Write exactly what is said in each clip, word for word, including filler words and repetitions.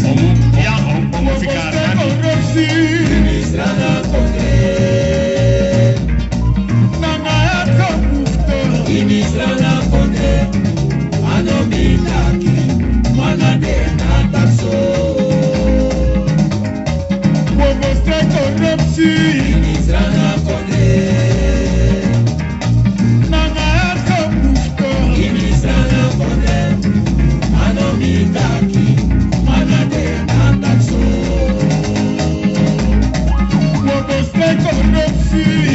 Omu, ya, omu, omu fika. Corruptie. Nanga het gemoefte. Anomintaki, mana de na takso. Wo bestrijden corruptie. Nanga het gemoefte. Wo bestrijden corruptie.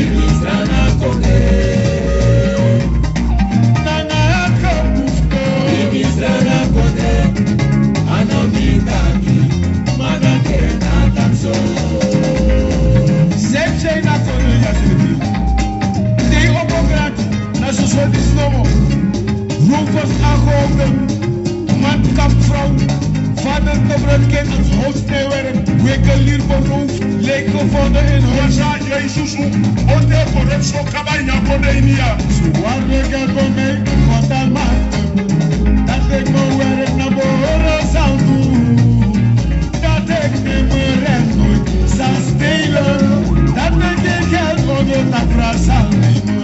Nanga het gemoefte. Zij zijn na koning Yasriti. Zij op een graad, na zo zo die snomo. Rovers aangehouden. Man, kap, vrouw. Vader, tevredenheid als hoofdsnijwerk. Winkelier beroofd. Lijk gevonden in huis. Jezus, o te corruptie kaba ini a kondre ini ya. Suwarle gel kon mi, kon tan man. Dat ik mijn werk na behoren zal doen. Dat ik niet meer rent nooit zal stelen. Dat ik geen geld onder tafel zal nemen.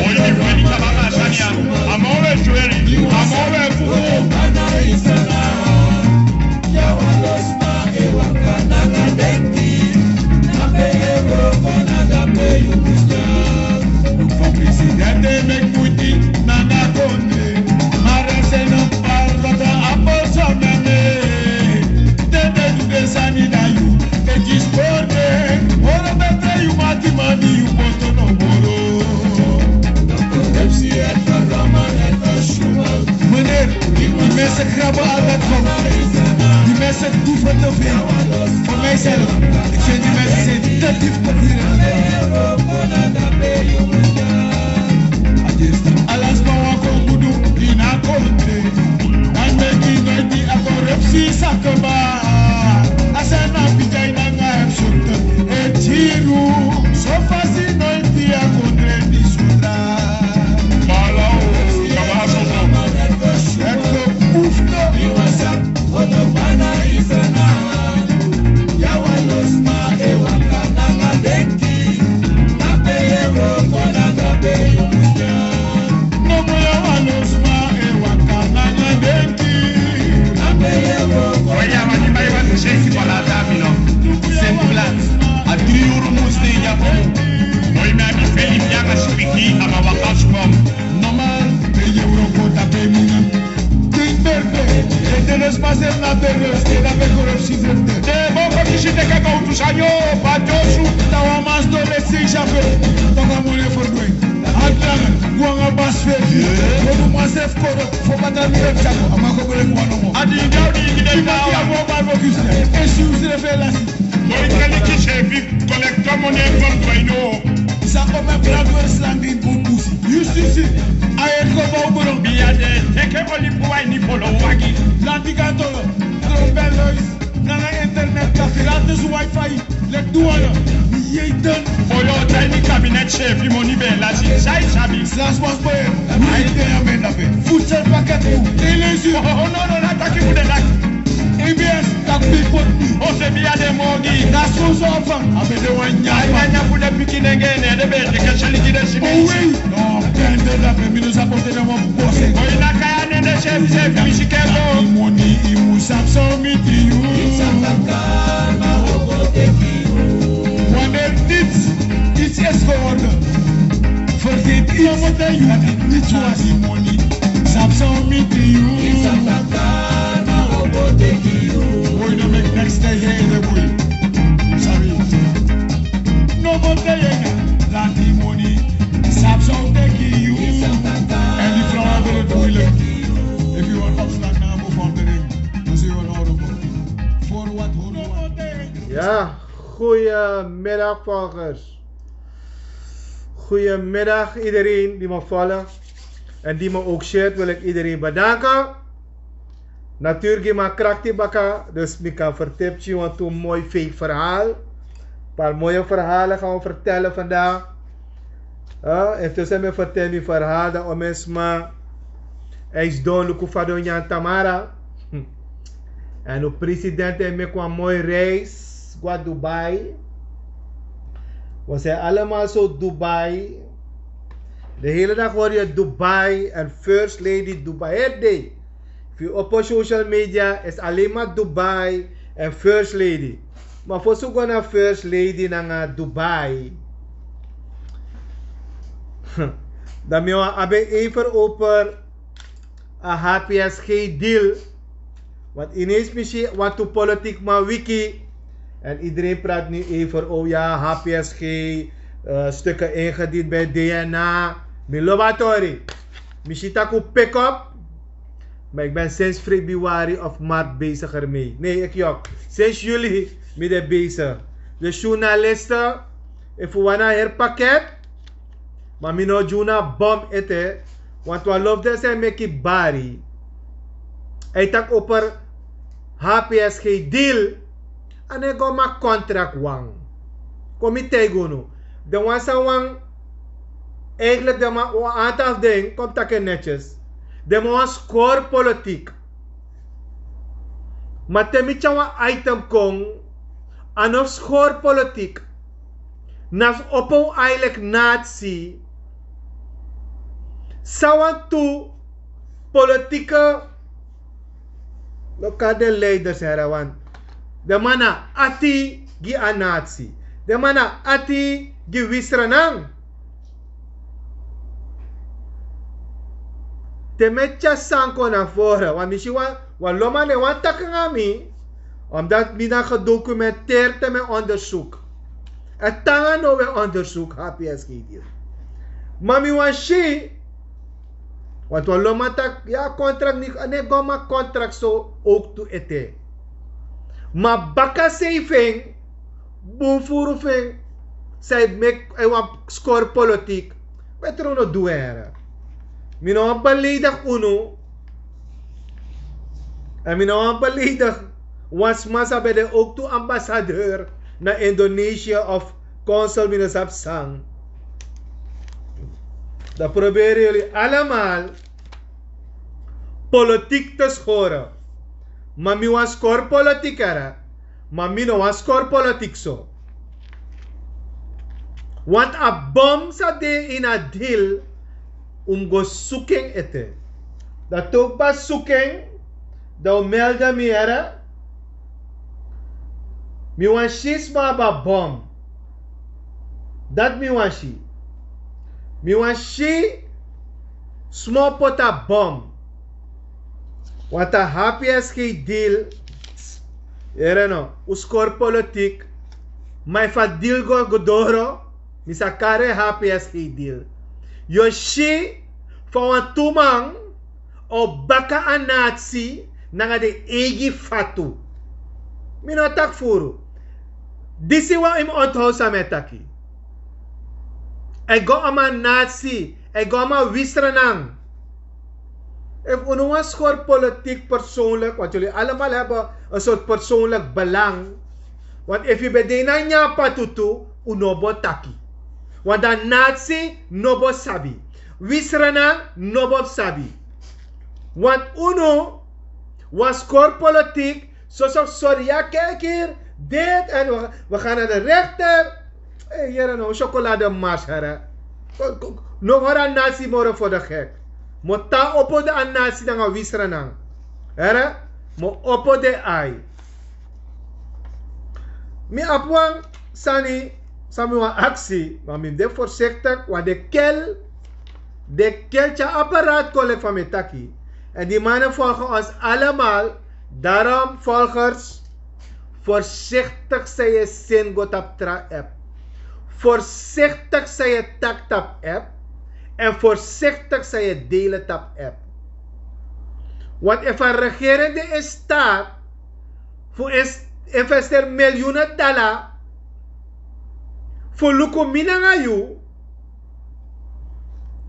Oyi, ni feli kabaka sani ya. A man we sweli, a man we fufu. Yawa los ma e waka nanga denki. Na pe yu e wroko, na dape yu mus de. Fa presidente meki muiti nanga kondre. Ma er zijn een paar wat een appel zo neme. Den de du den sani na yu e gi score. Moro betre yu mati mani yu boto no moro. Corruptie, het programma, het verzoemen. Meneer, die mensen grappen altijd van. Die mensen dieven te veel. Voor mijzelf, ik vind die mensen zijn te dief te veel in het land. Alles maar wat kon doen, die na kon doen. Dan meki noiti a corruptie sakaba. A san na pijai nanga hebsokte e tiru. So fasi noiti a kondre di sudra. Bala o, kaba soso. Eto bufto. Iwasa, oto bana isana. Yawa los ma e waka nanga denki. Na pe yu e wroko, na dape yu mus de. Oya, ma di bai wan tu senti balata mi no. Senti plan. A dri yuru mus de ya komo. Moi mi abi feli mi anga sipiki anga waka skom. Normal, ben yu e wroko tapu yu muna. Ding berde, e tenes paser na berde, e da ben corruptie berde. De boko kisi teke kowtu sanyo, pa Josu. Tawa mas do let's say, Jafe, tawa mole for doing. Adraga, go anga bas feri. Go du masef kodo, fo bata mi ef tako, a man go bere go no mo. A di di a o di di di a o. Esi u srefi e lasi. Go i kali kisi efi, kolekto moni e kon go i no. Sa o me brado e slangi in bun busi. Justisi, a e go ba u bro. Bia de, teke oli bua ini polo wagi. Lanti kantolo, tron belois, nanga internet, kafi gratis wifi. Leki duwana, mi yei dan. Oyo, taigi mi kabinet sefi moni ben lasi, san yu sabi? Lasi was boy, mi yei dan ya ben dape. Voedselpakket, yu. Tei leisi. Oh, oh, no, no, na taki fu den taki. A B S, taki fu yu poti. O se bia den mogi. Na so so afa. A ben de wan nyan. Ai, na nyan fu den pikin nenge, ne den ben teke seli gi den simi. Oh, wei. No, ben de dape, mi no sa kon teke wan bose. Oi, na kaya nende sefi, sefi, mi si ken go. Moni, i mus sabi san o miti yu. Wanneer niets iets is geworden, vergeet iets. Dat het niets was. Moni, sabi san o miti yu. Boy, no meki next time here in the boy. Sorry. No go tell you, lati moni. Sabi san o teki yu. En die vrouw hebben het moeilijk. If you want opslag na bevordering, dan zie je wel horen. Voor wat horen we? Ja, goedemiddag volgers. Goedemiddag iedereen die me volgt en die me ook shared, wil ik iedereen bedanken. Natuurlik gi mi a krakti baka, dus mi kan vertel yu wantu moi fake verhaal. Paar mooie verhalen gaan we vertellen vandaag. Hè, intussen mi vertel mi verhaal dan o mi sma. Hij is dood, luku fa den nyan Tamara. En un president e meki wan moi reis go na Dubai. We zijn allemaal zo Dubai. De hele dag hoor je Dubai en First Lady Dubai. Hele day. Fu opo social media is alleen maar Dubai en First Lady. Maar voor zoeken naar First Lady naar Dubai. Dan mi wan abi even over a H P S G deal. Want ineens mi si wantu politiek man wiki. En iedereen praat nu even, oh ja, H P S G, eh, stukken ingediend bij D N A. Mi lobi a tori. Mi si taki un pick up. Maar ik ben sinds februari of maart bezig ermee. Nee, ik jok. Sinds juli mi de bezig. De journalisten, efu wan na heri pakket, maar mi no gi unu a bom ete. Want wan lofde san e meki bari. Hij taki over H P S G deal. A no e go maki contract wan. Kon mi taigi unu. Den wan san wan, eigenlijk den man, wan aantal den, kon mi taki en netjes. Den man wan score politiek. Maar te mi tyari wan item kon, a no score politiek. Na fu opo eigenlijk natie. San wantu politieke, lokale leiders heri wan. Den man na ati gi a natie. Den man na ati gi Wisranan. Te mi e tyari san kon na voren, want mi si wan, wan lo man e wani taki nanga mi. Omdat mi na gedocumenteerd in mijn onderzoek. En tanga no we onderzoek H P S G deal. Maar mi wan si, want wan lo man taki, ja, contract niet, en ik go maar contract zo ook toe ete. Maar baka sei fu en, bun furu fu en, san e meki, en wan score politiek. Beter un no du en. Mi no wani beleidigi unu. En mi no wani beleidigi wan sma san ben de ook tu ambassadeur na Indonesië of consul, mi no sabi san. Dan proberen jullie allemaal politiek te scoren. Maar mi wan score politiek, hè. Maar mi no wan score politiek so. Want a bom san de in a deal, un mus go suku en ete. Dan te un kba suku en, dan un melde mi, heri. Mi wan si sma abi a bom. Dati mi wan si. Mi wan si sma o poti a bom. Want a H P S G deal, yere no, un score politiek. Maar efu a deal go, go doro, mi sa kari en H P S G deal. Yu o si fa wantu man o baka a natie nanga den eigi fatu. Mi no taki furu. Disi wan yu mus onthoud san mi e taki. A e go nanga a natie, a e go nanga Wisranan. Efu un no wani scoren politiek persoonlijk, want jullie allemaal hebben een soort persoonlijk belang. Want efu yu ben de na nyan patu tu, un no bo taki. Want dan natie no bo sabi. Wisranan no bo sabi. Want unu wan scoren politiek, so so sorry, ja, kijk hier, dit en we, we gaan naar de rechter. Hey, yere no, chocolademars, heri. No hori a natie moro voor de gek. Mi o tan opo de a natie nanga Wisranan. Heri, mi o opo den ai. Mi abi wan sani san mi wani aksi, maar mi de voorzichtig, want den kel, den kel tyari apparaat kon leki fa mi e taki. En die mannen volgen ons allemaal. Daarom, volgers, voorzichtig san yu e seni go tapu tra app. Voorzichtig san yu e taki tapu app. En voorzichtig san yu e delen tapu app. Want efu a regering de in staat fu ins-, investeri miljoenen dollar fu luku mi nanga yu,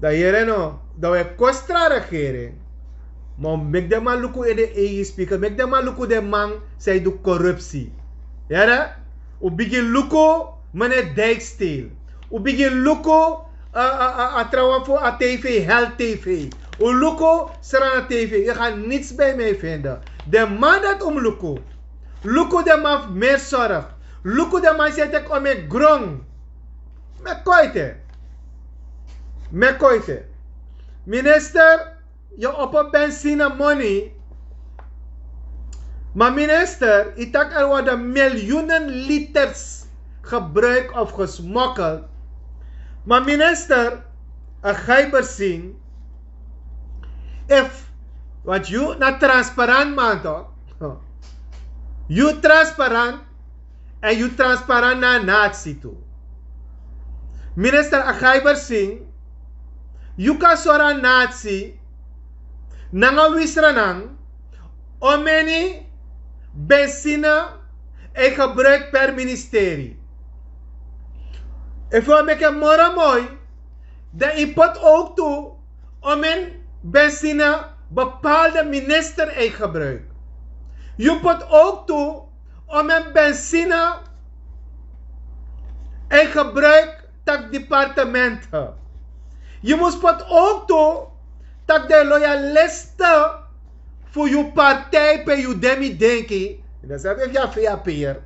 dan yere no, dan un e kosi tra regering. Maar un meki den man luku in den eigi spiekel, meki den man luku den man san e du corruptie. Yere, un bigin luku meneer Dijkstal. Un bigin luku, eh, eh, eh, a trawan fu a tv, Hel TV. Un luku Sranan TV. Je gaat niets bij mij vinden. Den man dati un mus luku. Luku den man fu meri sorg. Luku den man san e teki omen gron. Mi e kon ete. Mi e kon ete. Minister, yu opo bensine moni. Ma minister, yu taki er worden miljoenen liters gebruik of gesmokkeld. Ma minister, a gaibersing, efu, want yu na transparant man tok. Yu transparant. En yu transparant na a natsi tu. Minister, a gaibersing, yu kan sori a natsi nanga wisranan, omeni bensine en gebruik per ministeri. Efu yu o meki en moro moi, dan yu poti ook tu omen bensine bepaalde minister en gebruik. Yu poti ook tu omen bensine en gebruik tak departemente. Yu mus poti ook tu tak de loyaliste fu yu partij pe yu demi denki. En dan sabi efu yu a feya peyer.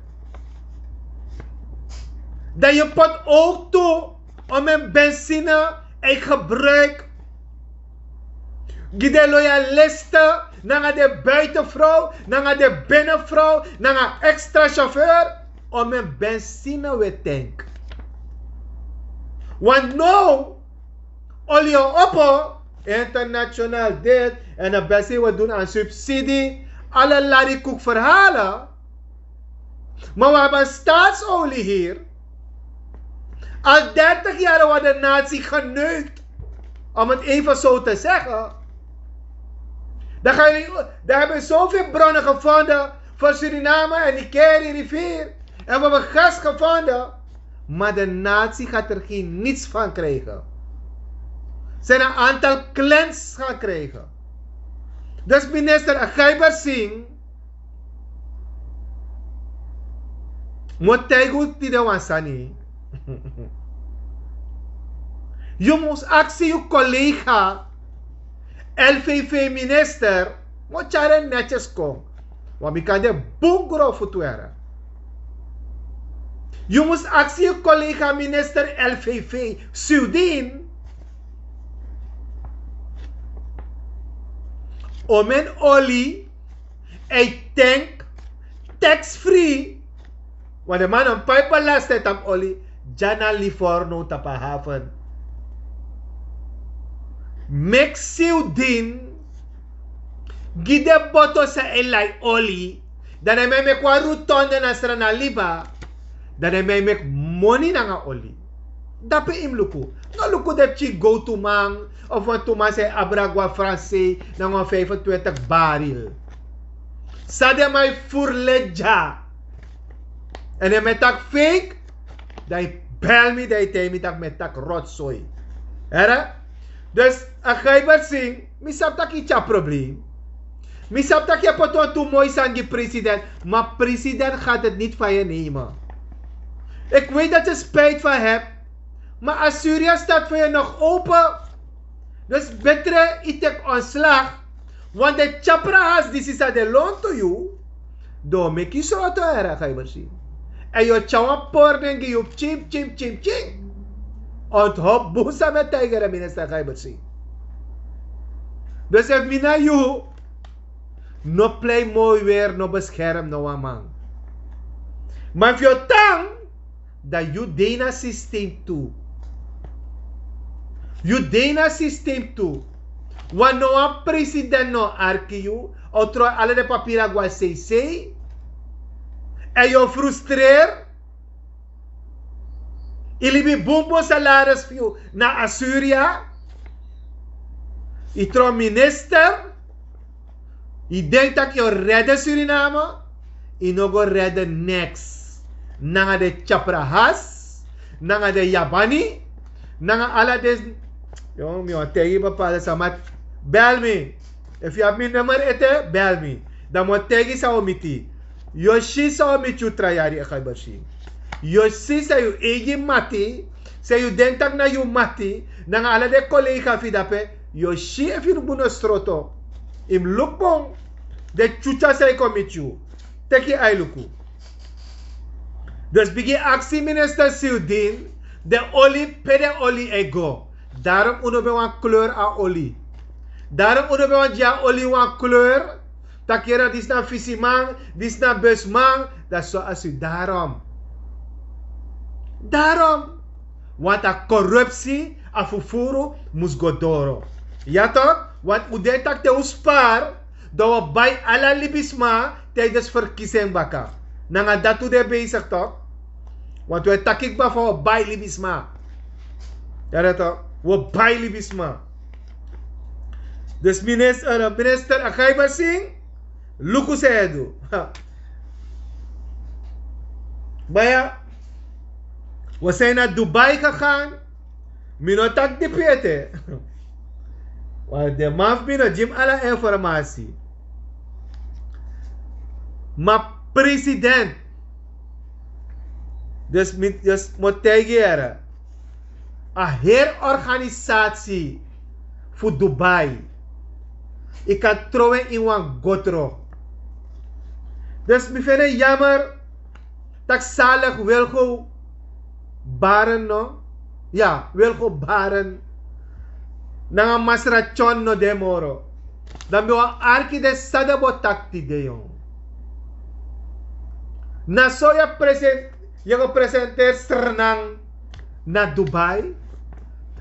Dan yu poti ook tu omen bensine en gebruik gi den loyaliste nanga den buitenvrouw nanga den binnenvrouw nanga extra chauffeur. Omen bensine we tank. Want now oli o opo international dit en a bensine we doen aan subsidie. Alle larikoek verhalen. Maar we hebben staatsolie hier. Al dertig jaar worden natie geneukt, om het even zo te zeggen. Dan hebben we zoveel bronnen gevonden voor Suriname en Nigeria rivier. En we hebben gas gevonden. Maar de natie gaat er geen niets van krijgen. Zijn een aantal klens gaan krijgen. Dus minister Agaiber Singh, motegu tide wan sani. Yu mus aksi yu kolega, lvv minister, mo tyari en netyes kon. Wan mi kan de bun gron fu twere. Yu mus aksi yu kolega minister lvv sudin, omen oli, ei tank, tax free. Want de man no pai belasting tapu oli. Dya na livorno tapu a haven. Meki sudin gi den boto san e lai oli. Dan den man e meki wan rutonde na srana liba. Dan den man e meki moni nanga oli. Dape yu mus luku. No luku den pikin gowtuman of wan tuman san e abra go na fransei nanga wan vijfentwintig baril. San den man e furu leti dya. Èn den man e taki fake. Dan yu bel mi dan yu taigi mi tak' mi e taki rotsoi. Here. Dus a gaiber sing, mi sabi tak' yu tyari problem. Mi sabi tak' yu e poti wan tu moi sani gi president, ma president gati niti fan yu nemen. Ik weet dat je spijt van hebt, maar Assyria staat voor je nog open. Dus betre yu teki ontslag. Want de tyapra has disi san de lontu yu, dan o meki yu sroto, here, a gaiber sing. Èn yu o tyari wan pori den gi yu pikin pikin pikin pikin. Onthou bun san mi e taigi yu, minister, a gaiber sing. Dus efu mi na yu, no plei moi weri, no beskerm no wan man. Ma efu yu o tan, dan yu de ini a systeem tu. Yu de ini a systeem tu. Wan no wan president no arki yu. A o tron ala den papira go na seisei. Èn yu o frustreer. Yu libi bunbun salaris fu yu na Assyria. Yu tron minister. Yu denki tak' yu o rede Suriname. Yu no go rede niks. Nanga den tyapra has, nanga den yabani, nanga ala den. Yo, mi wani taigi bepaalde sama. Bel mi. Efu yu abi mi nummer ete, bel mi. Dan mi o taigi san o miti yu. Yu o si san o miti yu tra yari, a gaiber sing. Yu o si san yu eigi mati, san yu denki tak' na yu mati, nanga ala den kolega fu yu dape, yu o si efu yu no bun no sroto. Yu mus luku bun. Den tyutya san e kon miti yu. Teki yu ai luku. Dus bigin aksi minister Sildin, den oli pe den oli e go. Daarom unu ben wan kleur a oli. Daarom unu ben wan gi a oli wan kleur. Taki yere disi na fisiman, disi na busman. Dati so a si daarom. Daarom. Want a korupsi, a fufuru mus go doro. Ya tok, want un de taki te un spar, dan un bai ala libisma tijdens verkiezing baka. Nanga dati un de bezig tok. Want un e taki kba fa un bai libisma. Ya dat tok, un bai libisma. Dus minister, minister Akaiba Singh, luku san e du. Maya, we zijn naar Dubai gegaan. Mi no taki dipi ete. Want de man fu mi no gi mi ala informasi. Ma president, dus mi dus mo taigi yere, a heri organisasi fu Dubai, yu kan tron en ini wan gotro. Dus mi feni en yamer tak' salig Wilgo Baren no, ya, Wilgo Baren nanga Masra Tyon no de moro. Dan mi wani arki den san den bo taki tide. Na so yu e presen- yu e go presenteri Sranan na Dubai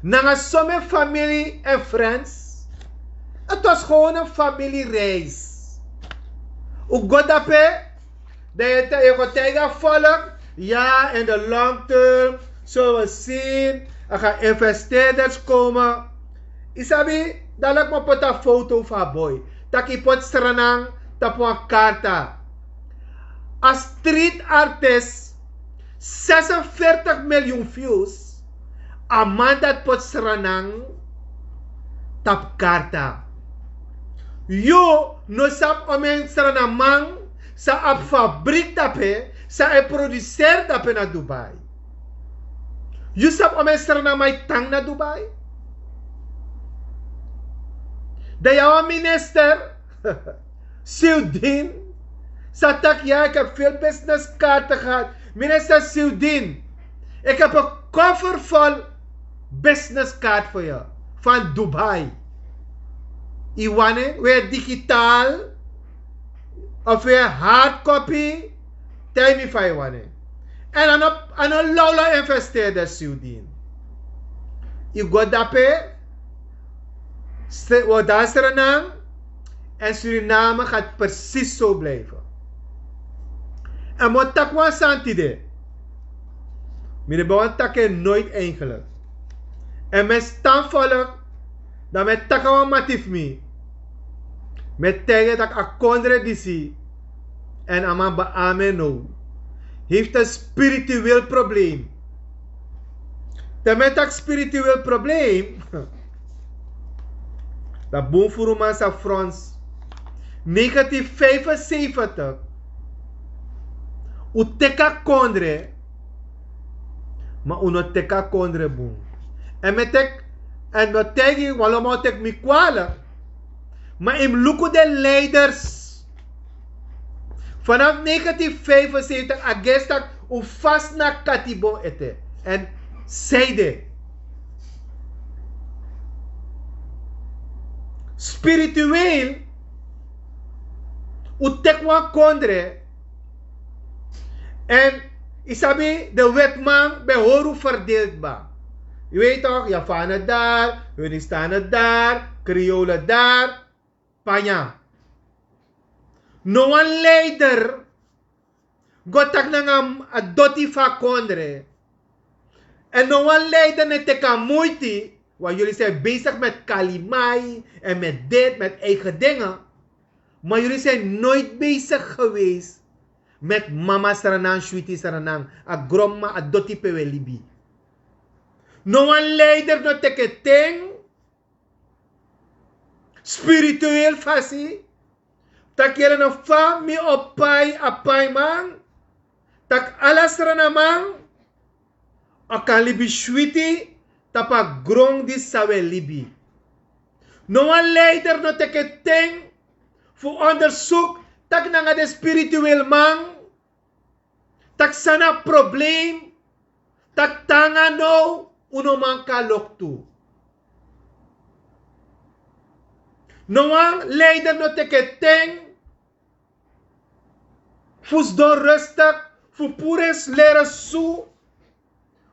nanga somen famili en friends. Het was gewoon een familiereis. Un go dape, dan yu e go taigi a volk, ya, in the long term zullen we zien, er gaan investeerders komen. Yu sabi, dan leki mi poti a foto fu a boi, tak' yu poti Sranan tapu wan karta. A street artist, zesenveertig miljoen views. A man dati poti Sranan tapu karta. Yu no sabi omeni Srananman san abi fabriek dape, san e produseri dape na Dubai. Yu sabi omeni Srananman e tan na Dubai. Dan yu na wan minister Sildin, sa taki, ya, ik heb veel businesskaarten gehad. Minister Sildin, ik heb een koffer vol businesskaart voor je van Dubai. Yu wani, we digitaal of we hardcopy, taigi mi fa yu wani. En a no, a no lawlaw investeerders Sildin. Yu go dape, Stre- we dan Sranan en Suriname gaat precies zo blijven. En mi o taki wan sani tide. Mi no ben wani taki en nooit eigenlijk. En mi e stamvolk, dan mi e taki a wan mati fu mi. Mi e taigi en tak' a kondre disi, en a man ben amen now, heeft een spiritueel probleem. Te mi e taki spiritueel probleem, dan bun furuman sa frons. Negentien vijfenzeventig, un teki a kondre, ma un no teki a kondre bun. En mi e teki, en mi o taigi yu, wan lo man o teki mi kwalik. Ma yu mus luku den leiders. Vanaf negentien vijfenzeventig a gesi tak' un fasi na katibon ete. En zij de spiritueel, un teki wan kondre. En yu sabi, de wetman ben hori un verdeeld kba. Yu weet toch, Yavanen daar, Hunnistanen daar, Creolen daar, Panya. No wan leider go taki nanga a doti fu a kondre. En no wan leider no e teki a muiti, want jullie zijn bezig met kalimai en met dit, met eigen dingen. Maar jullie zijn nooit bezig geweest met mama Sranan, Sweetie Sranan, a gronmama, a doti pe wi e libi. No wan leider no teki en ten spiritueel fasi, taki yere no fa mi o pai a paiman, taki ala Srananman o kan libi switi tapu a gron disi san wi e libi. No wan leider no teki en ten fu ondersuk, taki nanga den spirituel man, taki san na problem, taki tanga now un no man kan loktu. No wan leider no teke ten fu sidon rustig, fu puru en leri su,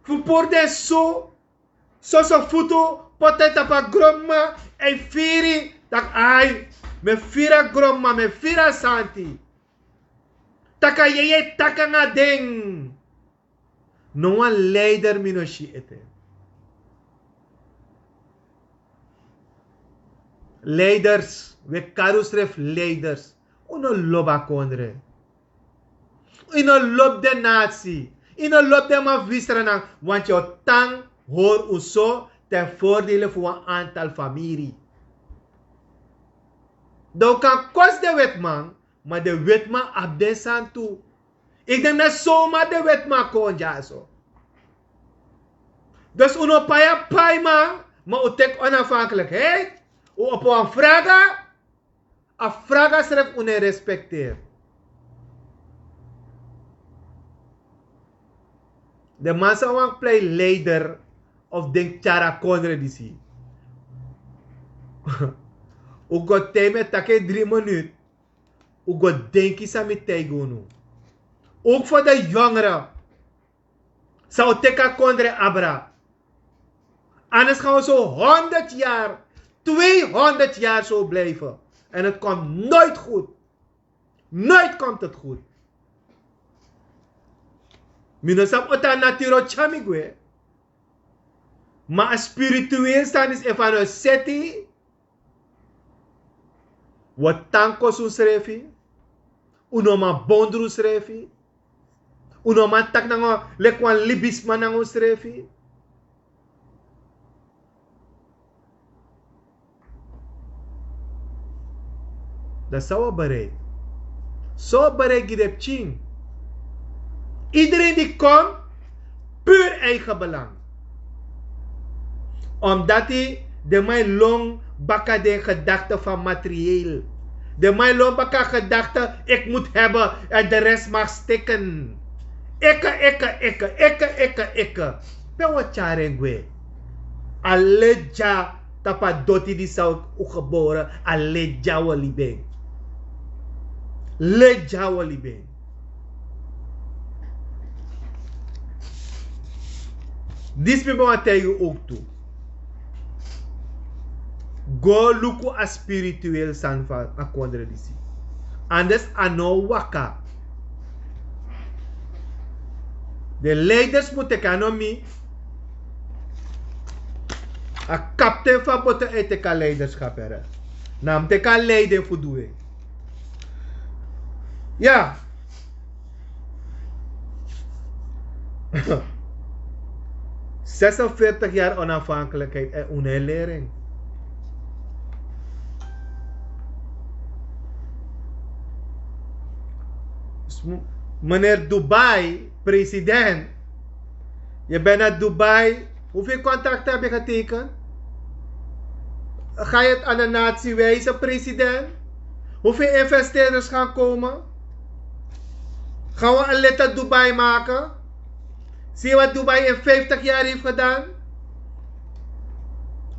fu puru den su, soso futu, poti en tapu a gronmama, èn firi, taki ai, mi e firi a gronmama, mi e firi a santi. Taki a yeye taki nanga den. No wan leider mi no si ete. Leiders, un e kari unsrefi leiders. Un no lobi a kondre. Un no lobi den nasi. Un no lobi den man fu wi sranan, want yu o tan hori un so ten voordele fu wan antal famiri. Dan un kan kosi den wetiman, ma den wetiman abi den sani tu. Yu denki na soma den wetiman kon dyaso? Dus un no pai a paiman, ma un teki onafhankelijkheid. Un opo wan fraga. A fraga srefi un no e respekteri. Den man san wani plei leider of denki tyari a kondre disi. Un go tei mi e taki en dri minut. Un go denki san mi taigi unu. Ook voor de jongeren. Zou teka kondre abra. Anders gaan we zo honderd jaar, tweehonderd jaar zo blijven. En het komt nooit goed. Nooit komt het goed. Mi no sabi ota natiro tyami gwe. Ma a spiritueel sani is efa no seti. Wi tan kosi unsrefi. Un no man bondru unsrefi. Un no man taki nanga leki wan libisma nanga unsrefi. Dan san wi o bereik? San wi o bereik gi den pikin? Iedereen di kon, puur eigen belang. Omdat den man e lon baka den gedakte van materieel. Den man e lon baka gedakte, ik moet hebben en de rest mag stikken. Ikke, ikke, ikke, ikke, ikke, ikke. Pe wi o tyari en gwe? A leti dya tapu a doti di san un gebore, a leti dya wi o libi en. Leti dya wi o libi en. Disi mi ben wani taigi un ook tu. Go luku a spiritueel sani fu a kondre disi. Anders a no waka. Den leiders mu teki a no mi. A kapten fu a boto e teki a leiderschap here. Na mi teki a leiding fu du en. Ya. Zesenveertig jaar onafhankelijkheid en un no e leri en. Meneer Dubai, president. Yu ben na Dubai. Hoeveel contracten heb je getekend? Ga je het aan de natie wijzen, president? Hoeveel investeerders gaan komen? Gaan we een lete Dubai maken? Zie je wat Dubai in vijftig jaar heeft gedaan?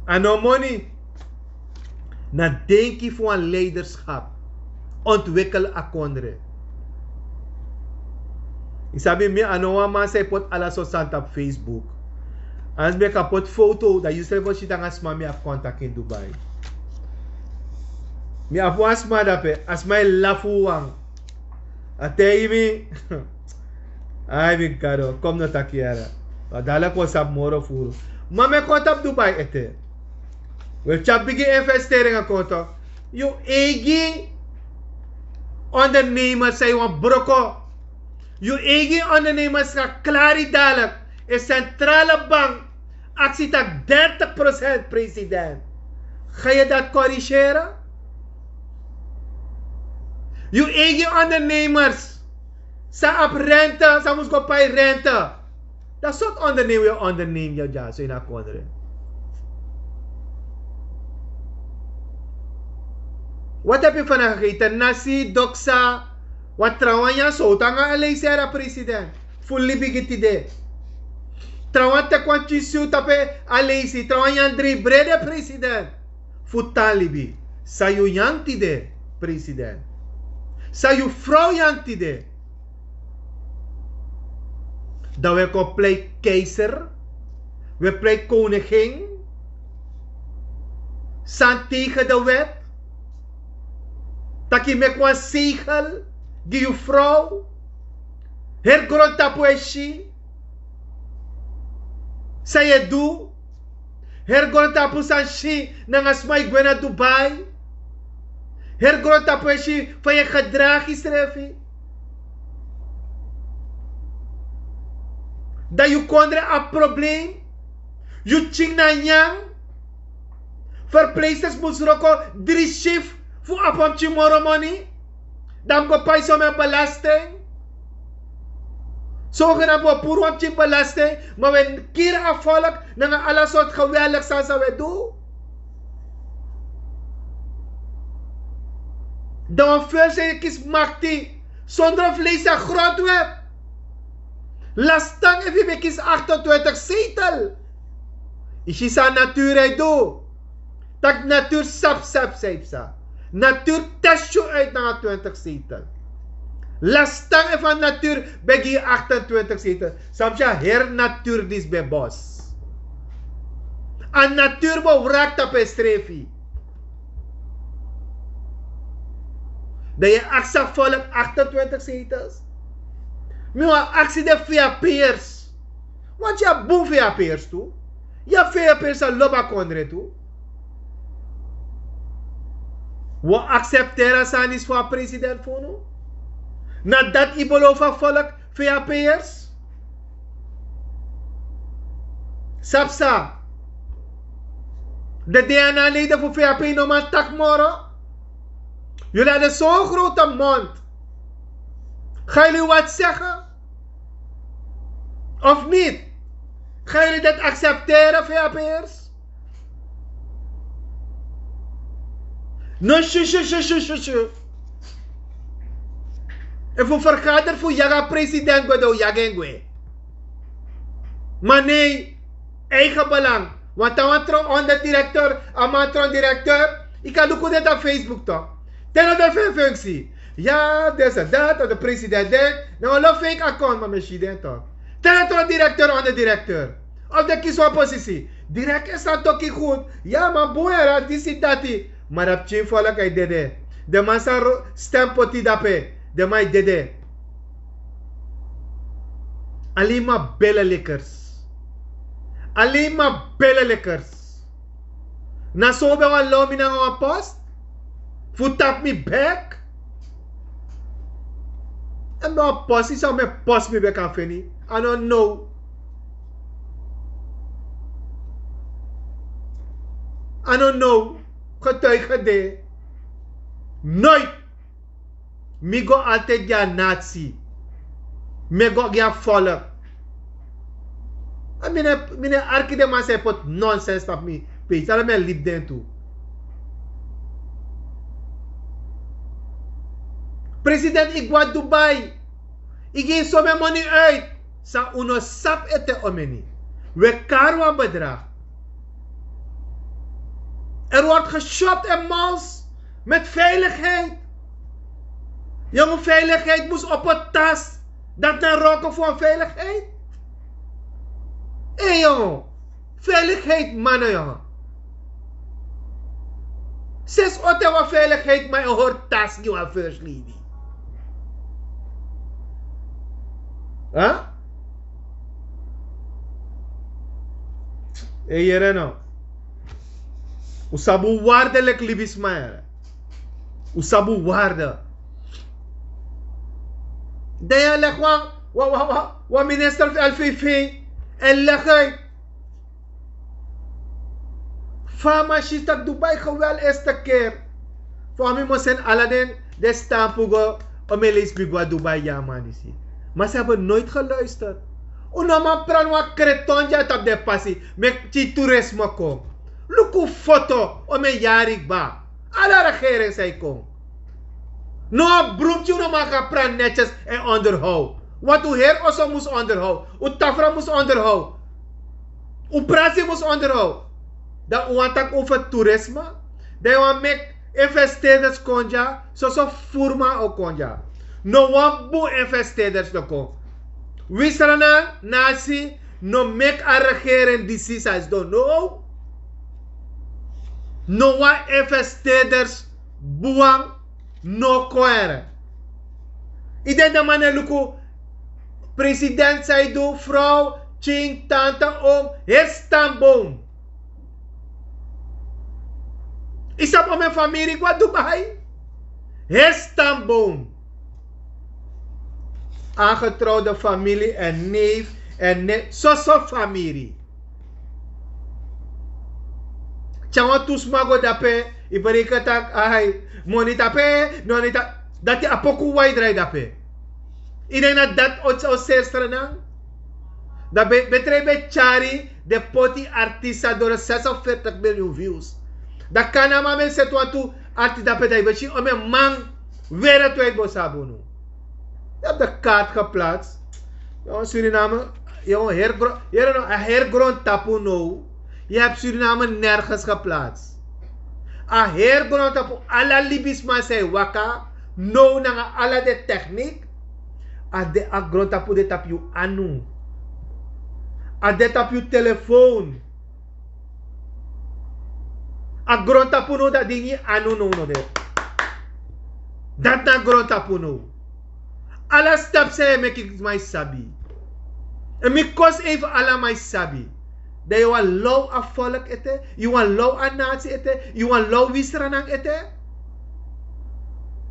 A no moni. Na denki fu wan leiderschap. Ontwikkel a kondre. Yu sabi mi a no wan man san e poti ala sortu sani tapu Facebook. Anders mi e kan poti foto, dan yusrefi o si nanga sma mi abi kontak in Dubai. Mi abi wan sma dape, a sma e lafu wan. A taigi mi. Ai mi Gado, kon mi no taki yara. Ma dala kon sabi moro furu. Ma mi e kon tapu Dubai ete. We tyari bigi investering a kon tok. Yu eigi ondernemers san yu wani broko. Yu eigi ondernemers kan klari dalik. In centrale bank aksi tak dertig procent, president. Ga yu dat korrigeren? Yu eigi ondernemers san abi rente, san mus go pai rente. Dat sortu ondernemen yu ondernemen yu dyaso ini a kondre. Wat ebi fana gegeten nasi doksa? Wan trawan nyan sowtu nanga a leisi heri a president fu libi gi tide. Trawan teki wan tyin siw tapu a leisi trawan nyan dri brede president. Fu tan libi san yu nyan tide? President, san yu frow nyan tide? Dan wi e kon pleit keiser, wi e pleit koningin. San tegen de wet? Taki meki wan segel gi yu frow. Heri grontapu e si san yu e du. Heri grontapu san si nanga sma yu gwe na dubai. Heri grontapu e si fa yu e gedragi srefi. Dan yu kondre abi problem. Yu tyin na nyan. Verpleegsters mus wroko dri shift fu abi wan pikin moro moni. Dan mi go pai somen belasting. Sogenaamd wi o puru wan pikin belasting, ma wi e kiri a volk nanga ala sortu geweldig sani san wi e du. Dan wan fursi e kisi makti sondro vleisi a grondwet. Lastan efu yu ben kisi achtentwintig zetel. Yu si san a natuur e du. Tak' natuur sabi sabi san yu psa. Natuur test yu uit nanga twintig zetel. Lastan efu a natuur ben gi yu achtentwintig zetel, san mus yu a heri natuur disi ben bos. A natuur ben wrak tapu en srefi. Dan yu e aksi a volk achtentwintig zetels. Mi wan aksi de vap'ers. Want yu abi bun vap'ers tu. Yu abi vap'ers san lobi a kondre tu. Wi o aksepteri a sani disi fu a president fu unu? Na dati yu belofu a volk vap'ers? Sabi san? De dna leden fu vap no man taki moro. Yuli hadden zo'n grote mond. Ga yuli wat zeggen? Of niet? Ga yuli dit accepteren vap'ers? No shu shu shu shu shu shu. Efu vergader fu yaga president go dan wi yaga en gwe. Ma nee, eigen belang. Want dan wan tron onderdirecteur, a man tron directeur. Yu kan luku deti na facebook tok. Te no ben fu en functie. Ya disi dati of de president deki. Na wan lo fake account ma mi e si den tok. Te no tron directeur onderdirecteur, of den kisi wan posisi, direkt e san toki gud. Ya man bun heri a disi dati. Ma dan pikin folok a e dede. Den man san stem poti dape, den man e dede. Alen ma bele likers. Alen ma bele likers. Na so un ben wani low mi nanga wan post fu tapu mi bek. Èn mi ben wan post yu san un ben post mi bek a feni. A no now. A no now. Getuige de. Noit. Mi go altid gi a natsi. Mi e go gi a volk. A mi no e arki den man san e poti nonsens tapu mi. Pe yu sala mi e libi den tu. President yu go na dubai. Yu gi yu somen moni uit. San un no sabi ete omeni. Wi e kari wan bedrag. Er word geshopt en mals met veiligheid. Yonge veiligheid mus opo tas. Dati na roko fu wan veiligheid. Ei yonge, veiligheid mano yonge. Sesi ote wan veiligheid man e hori tas gi wan first lady. Ei yere no. Un sabi un warde leki libisma yere. Un sabi un warde. Dan yu e legi wan wan wan wan minister fu lvv. En legi uit fa a man si tak' dubai gewel esti ker. Fa mi mus seni ala den den stampu go. Omi e leisi mi go na dubai gi a man disi. Ma si abi noit geluister. Un no man pran wan kreton gi a tapu den pasi. Meki yu turisme kon. Luku foto omi e yari kba. Ala regering san yu kon. No a brumtyu no man kan pran netyes en onderhoud. Want u heri oso mus onderhoud, u tafra mus onderhoud, u prasi mus onderhoud. Dan u wan taki over toerisme. Dan yu wan meki investeerders kon dya, soso furman o kon dya. No wan bun investeerders no kon. Wi srana nasi no meki a regering disi san yu sidon no. No wan investeerders buan no kon ere. Yu den den man e luku president san yu du, frow, king, tanta, om, heri stamboom. Yu sabi o men famiri gwa dubai. Heri stamboom. Aangetrouwde familie en neef en ne soso famiri. Tya wan tu sma go dape. Yu bereken tak' ai, moni tape, noni tape. Dati a poku wan yu drai dape. Yu den na dati o seri srenan. Dan ben ben trai ben tyari den poti artista doro sesonfertig miliyun views. Dan kan na man ben seti wantu artista dape dan yu ben si ome man. Were tu yu bosi abi unu. Yu abi de kaart geplats. Yu abi suriname. Yu abi heri gron yu abi no a heri grontapu now. Yu abi suriname nergens geplats. A heri grontapu ala libisma san yu waka now nanga ala den teknik. A de a grontapu de tapu yu anu. A de tapu yu telefoon. A grontapu no dati dingi anu no no de. Dati na grontapu no. Ala stap san yu e meki man yu sabi. En mi kosi en fu ala man yu sabi. Dan yu wan low a folk ete, yu wan low a nasi ete, yu wan low wisranan ete.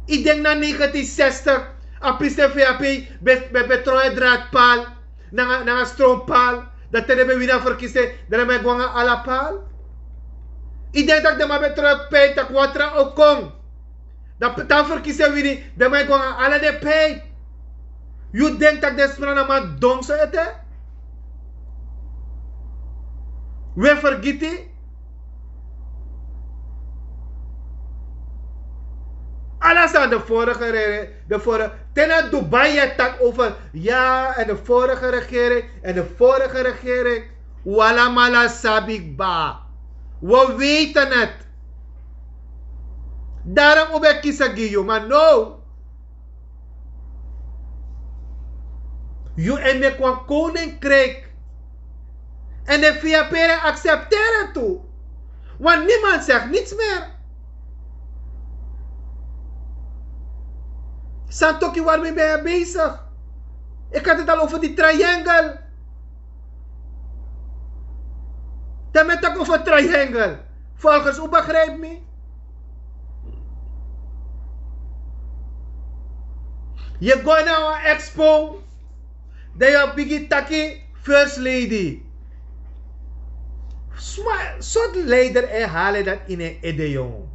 Yu denki na negentien sestig a prisi fu yu api ben ben ben tron e dra pal nanga nanga stron pal. Dan te den ben wini a ferkisi dan den man e go nanga ala pal. Yu denki tak' den man ben tron e pei tak' watra o kon. Dan te a ferkisi wini den man e go nanga ala den pei. Yu denki tak' den sma na man donk so ete. Wi e fergiti. Ala sani de vorige rere de vorige te na dubai yu e taki over ya en de vorige regering en de vorige regering. Un alamala sabi kba. Un o weiti neti. Darom un ben kisi gi yu ma now yu e meki wan koninkriki. En den fia pere aksepteri en tu. Want niemand segi niks meri. Santoki wari mi ben ya besigi. Ik had het al over die triangle. Dan mi taki over triangle. Volgens u begrijp mi. Yu go na wan expo. Dan yu o bigin taki first lady. Sma sort leider e hali dati ini en ede yong.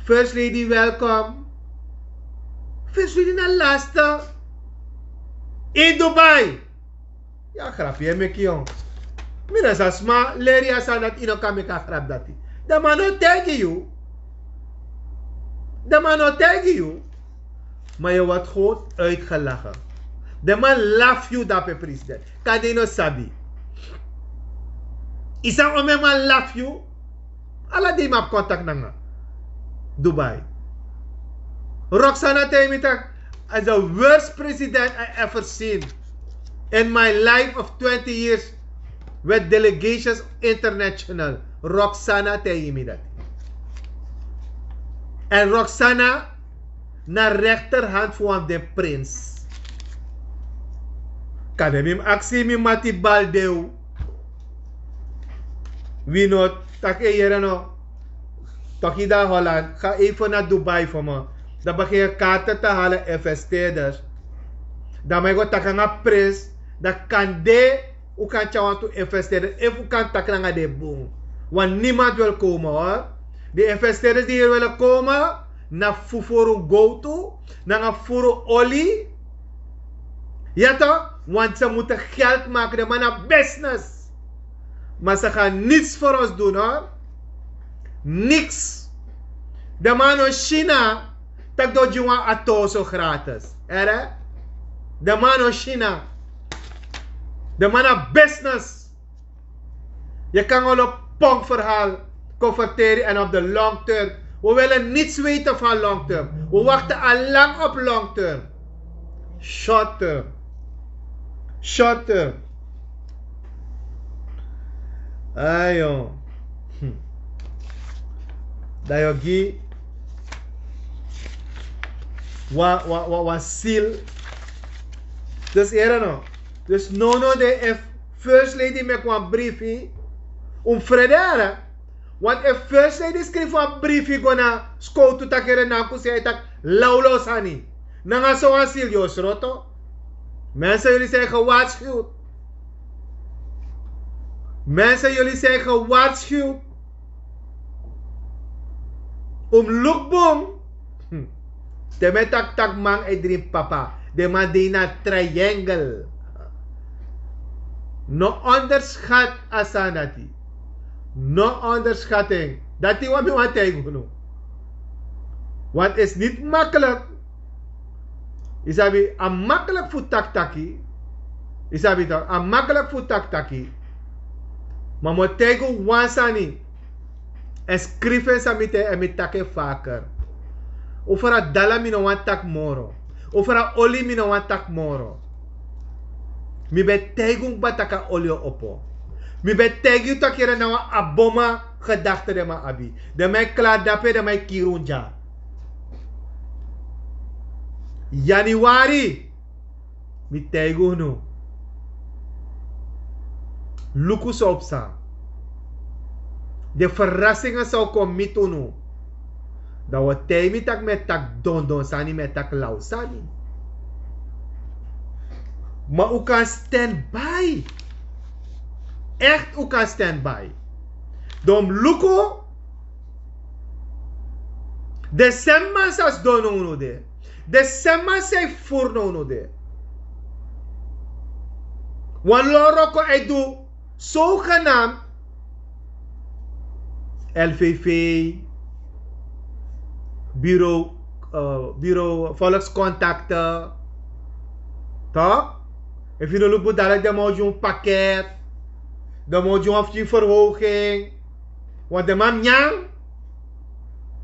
First lady welkom. First lady na laste. In dubai. Ya grapi e meki yong. Mi na sa sma leri a sani dati yu no kan meki a grapi dati. Dan man no taigi yu. Dan man no taigi yu. Maar yu word gewoon uitgelachen. Den man lafu yu dape president. Kan den no sabi. Yu san ome man lafu yu. Ala dei mi abi kontak nanga dubai. Roxana taigi mi tak' a is the worst president I ever seen in my life of twenty years. With delegations international. Roxana taigi mi dati. En roxana na rechterhand fu wan fu den prins. Kan den mi mus aksi mi mati baldew. Wi no taki e yere no. Toki dan holland ga even na dubai fu mi. Dan begin yu karte te hali investeerders. Dan mi go taki nanga prins. Dan kan de un kan tyari wantu investeerders efu un kan taki nanga den bun. Want niemand wil komen hor. De investeerders di hiri wili komen na fufuru gowtu nanga fufuru oli. Ya to want se mutu geld maken de man na business. Maar se gan niks for ons doen hor. Niks. Den man no si na tak' den o gi wan atoso gratis. Ere? Den man no si na. Den man na business. Yu kan olo pongverhaal converteri en op de long term. We willen niets weten van long term. We wachten al lang op long term. Short term. Short term. Ayo. Dan yu o gi wan wan wan wan sil. Dus here no. Dus no no de efu first lady meki wan briefi, un mus frede. Want efu first lady skrifi wan briefi go na skowtu taki here na kusi a e taki lawlaw sani, nanga sowan sil yu o sroto. Mensen, yuli si en gewaarschuwd. Mensen, yuli si en gewaarschuwd. Un mus luk bun. Te mi e taki tak' man e dringi papa, den man de ini a triangle. No onderschat a sani dati. No onderschat en. Dati wan mi wani taigi unu. Want is niti makkelijk. Yu sabi a makkelijk fu taki taki. Yu sabi tak' a makkelijk fu taki taki. Ma mi o taigi unu wan sani. Èn skrifi en san mi taigi èn mi taki en faker. Over a dala mi no wani taki moro. Over a oli mi no wani taki moro. Mi ben taigi unu kba tak' a oli o opo. Mi ben taigi unu tak' yere na wan aboma gedakte den man abi. Den man e klari dape den man e kiri unu dya. Januari. Mi taigi unu. Luku san o psa. Den ferasingen san o kon miti unu. Dan un o taigi mi tak' mi e taki dondon sani mi e taki law sani. Ma un kan stand by. Ekti un kan stand by. Dan un mus luku. Den semi man sa sidon na unu de. Den semi man sa e furu na unu de. Wan lon wroko a e du. Sogenamd. L V V. Bureau bureau volkskontakte. Tok? Efu yu no luku bun dala den man o gi unu paket. Den man o gi unu wan fu gi unu verhoging. Want den man mus nyan.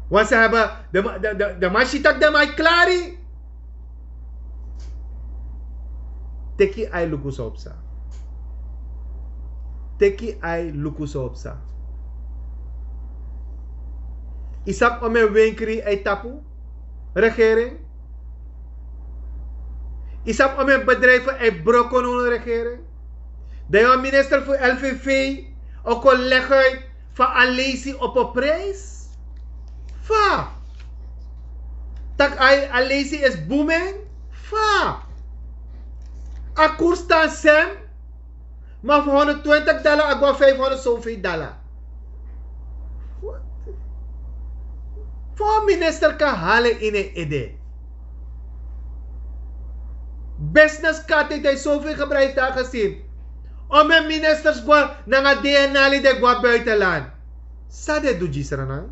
Want se heben den man si tak' den man e klari. Teki ai luku san o psa. Teki ai luku san o psa. Yu sabi omen wenkri a e tapu? Regering. Yu sabi omen bedrijfu a e broko na unu regering? Dan yu a minister fu lvv o kon leguit fa a leisi opo prijs. Fa? Tak' a leisi isi buming. Fa? A kurs tan sem. Ma fu honderdtwintig dala a go na vijfhonderd soveel dala. Fu a minister kan hali ini en ede. Business kati dan yu soveel gebruik dan gesin. Omen ministers go nanga dna lide go a buitenland. San den du gi sranan?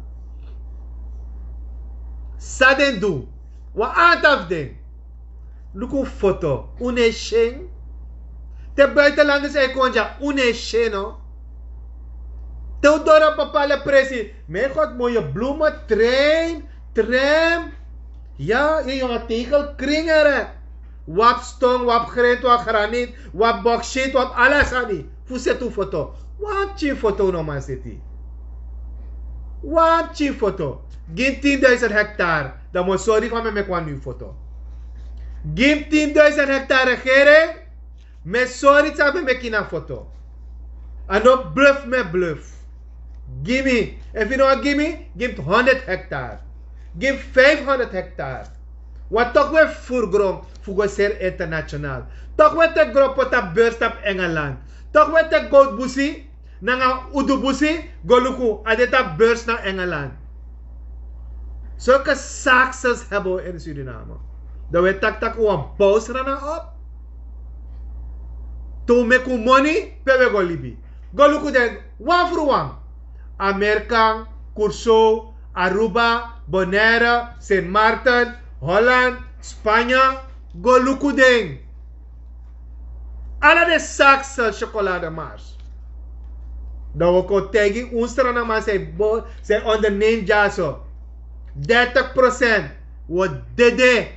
San den du? Wan antal fu den. Luku foto un no e si en. Te buitenlanders e kon dya un no e si en no. Te un doro bepale presi. Mei god moye blumen trein, tram. Ya yu yonga tegel kring ere. Wap stong wap grint wap granit wap boksheet wap ala sani. Fu seti un foto. Wan pikin foto un no man seti. Wan pikin foto. Gi mi tin duisend hektar. Dan mi o sori fa mi e meki wan nyun foto. Gi mi tin duisend hektar regering. Mi e sori san mi e meki ini a foto. A no bluf mi e bluf. Gi mi. Efu yu no wani gi mi, gi mi honderd hektar. Gi mi vijfhonderd hektar. Wan tok' we furu gron fu go seri international. Tok' we teki gron poti a beurs tapu engeland. Tok' we teki gowtu busi nanga udu busi go luku a de tapu beurs na engeland. Solke saksels heben we ini suriname. Dan we taki tak' un wan bowsrana op. Te un meki un moni pe we go libi. Go luku den wan fru wan. Amerikan, kursow, aruba, Bonaire, Sint Maarten, Holland, Spanje, go luku den. Ala den saksel sjokolade mars. Dan wi kon taigi un stranaman san e bo san e onderneem dyaso. Dertig procent wi o dede.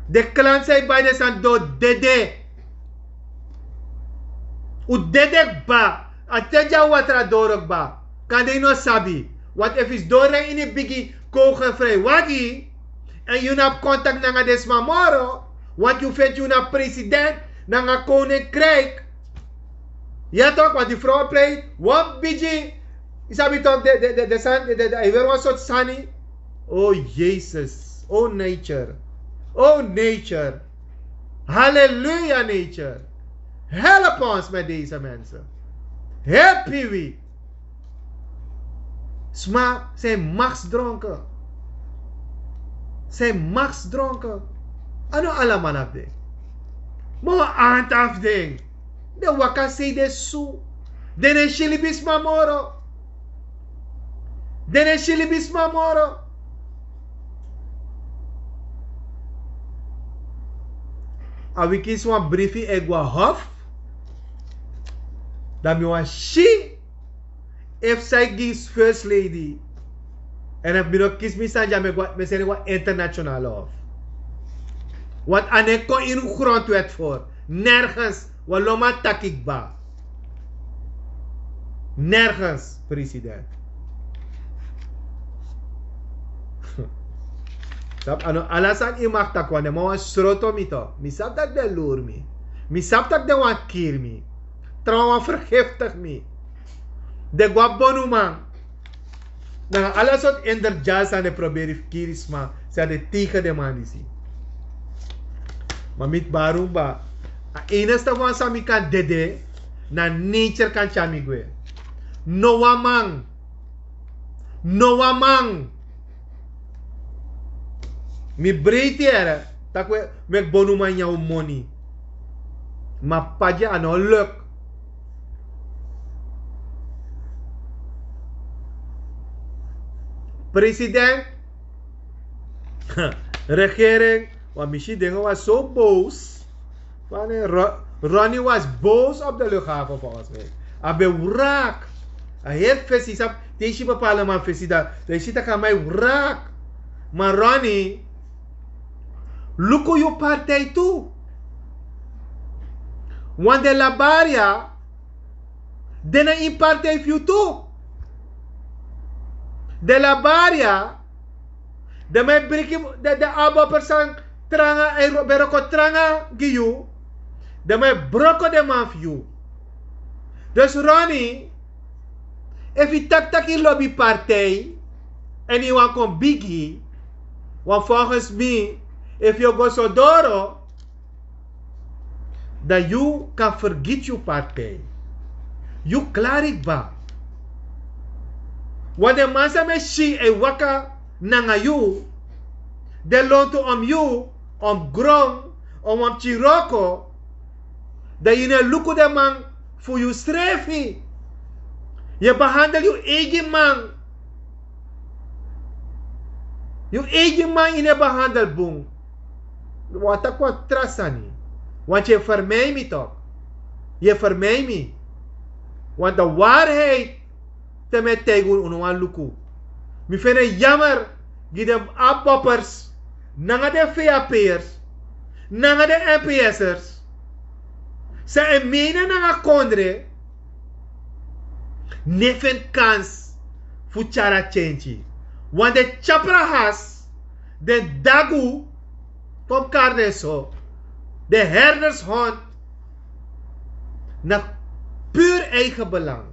Den klanti san e bai den sani den o dede. Un dede kba. A te dya watra doro kba. Kande yu no sabi. Want efu yu si doro na ini bigi kogelfrijwagi, èn yu no abi kontak nanga den sma moro, want yu feti yu na president nanga koninkrijk. Ya tok, want di frow plei wan bigi, yu sabi tok, de de de de sani de de de a e weri wan sortu sani. O yesus, o nature, o nature. Halleluja nature. Help ons met deze mensen. Help wi. Sma, san e maksdronken. San e maksdronken. A no ala man abi den. Ma wan anti abi den. Den waka sei den su. Den no e si libisma moro. Den no e si libisma moro. A wiki si wan brifi e go a hof. Dan mi wani si efu san e gi first lady. Èn efu mi no kisi mi sani dya mi e go mi e seni go a internationale hof. Want a no e kon ini un grondwet for. Nergens. Wi a loman taki kba. Nergens president. Sabi a no ala sani yu maki taki wan den man wani sroto mi tok mi sabi tak' den luru mi. Mi sabi tak' den wani kiri mi. Trawan wani fergiftig mi. Den go a bonuman. Nanga ala sortu inderdyari san den proberi fu kiri sma san den tegen den man disi. Ma mi tbaru kba. A enigste wan san mi kan dede na nature kan tyari mi gwe. No wan man. No wan man. Mi breiti here tak' wi e meki bonuman nyan un moni. Ma padi a no luk. President, regering, wan mi si dinge wan so boos. Ronnie was boos op de luchthaven volgens mi. A ben wrak. A heri fesi sabi te yu si bepaalde man fesi dan dan yu si tak' a man e wrak. Ma Ronnie, luku yu partij tu. Wan de labaria. Den na ini partij fu yu tu. Den labaria. Den man e briki den aboper san tranga e ben roko tranga gi yu. Den man e broko den man fu yu. Dus Ronnie, efu yu taki tak' yu lobi partij èn yu wani kon bigi, wan volgens mi, efu yu o go so doro, dan yu kan fergiti yu partij. Yu klari kba. Wan den man san mi e si e waka nanga yu, den lontu om yu, om gron, om wan pikin wroko, dan yu no e luku den man fu yu srefi. Yu e behandel yu eigi man. Yu eigi man yu no e behandel bun. Wan taki wan tra sani. Want yu e fermei mi tok. Yu e fermei mi. Want de waarheid te mi e taigi unu unu wani luku. Mi feni en yamer gi den aboppers nanga den feapers nanga den mps'ers, san e meina nanga kondre, no e feni kans fu tyari a tyentyi. Wan den tyapra has, den dagu, kon kari den so, den herdershond, na puru eigen belang.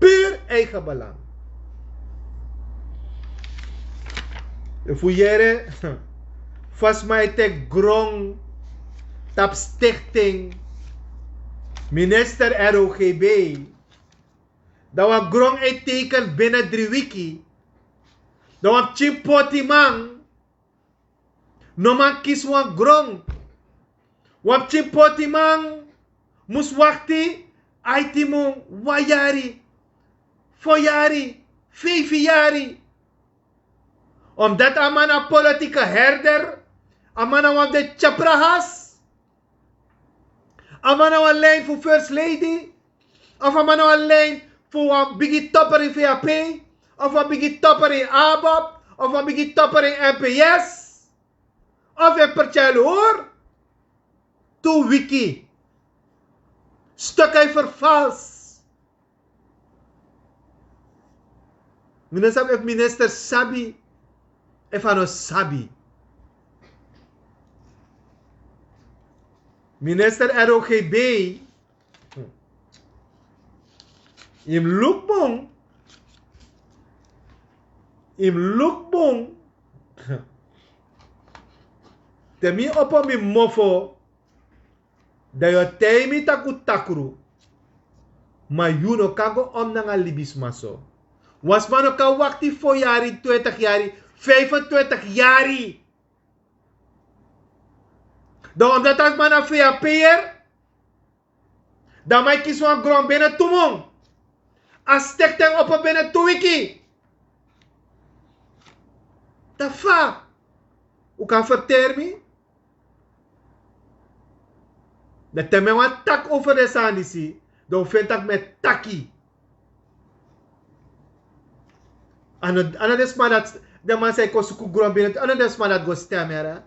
Puru eigen belang. Efu yere, fasi man e teki gron tapu stikting, minister rogb, dan wan gron e teken bini dri wiki. Dan wan pikin potiman no man kisi wan gron. Wan pikin potiman mus wakti aiti mun, wan yari, fo yari, Feifi yari. Omdat a man na politieke herder, a man na wan de tyaprahas, a man na wan lijn fu first lady, of a man na wan lijn fu wan bigi topper in vap, of wan bigi topper in abob, of wan bigi topper in mps, of in pertyel hoor. Tu wiki. Stuk hij vervals. Minister, efu minister sabi, efu a no sabi. Minister R O G B, yu mus luk bun. Yu mus luk bun. Te mi opo mi mofo, dan yu o taigi mi tak' un takru. Ma yu no kan go om nanga libisma so. Wan sma no kan wakti fo yari, twintig yari, vijfentwintig yari. Dan omdat a sma na vap, dan man e kisi wan gron bini tu mun. A stikting opo bini tu wiki. Dan fa un kan ferteri mi? Dan te mi wani taki over den sani disi, dan un feni tak' mi e taki. A no, a no den sma dati, den man san e kon suku gron bini, a no den sma dati go stem yere.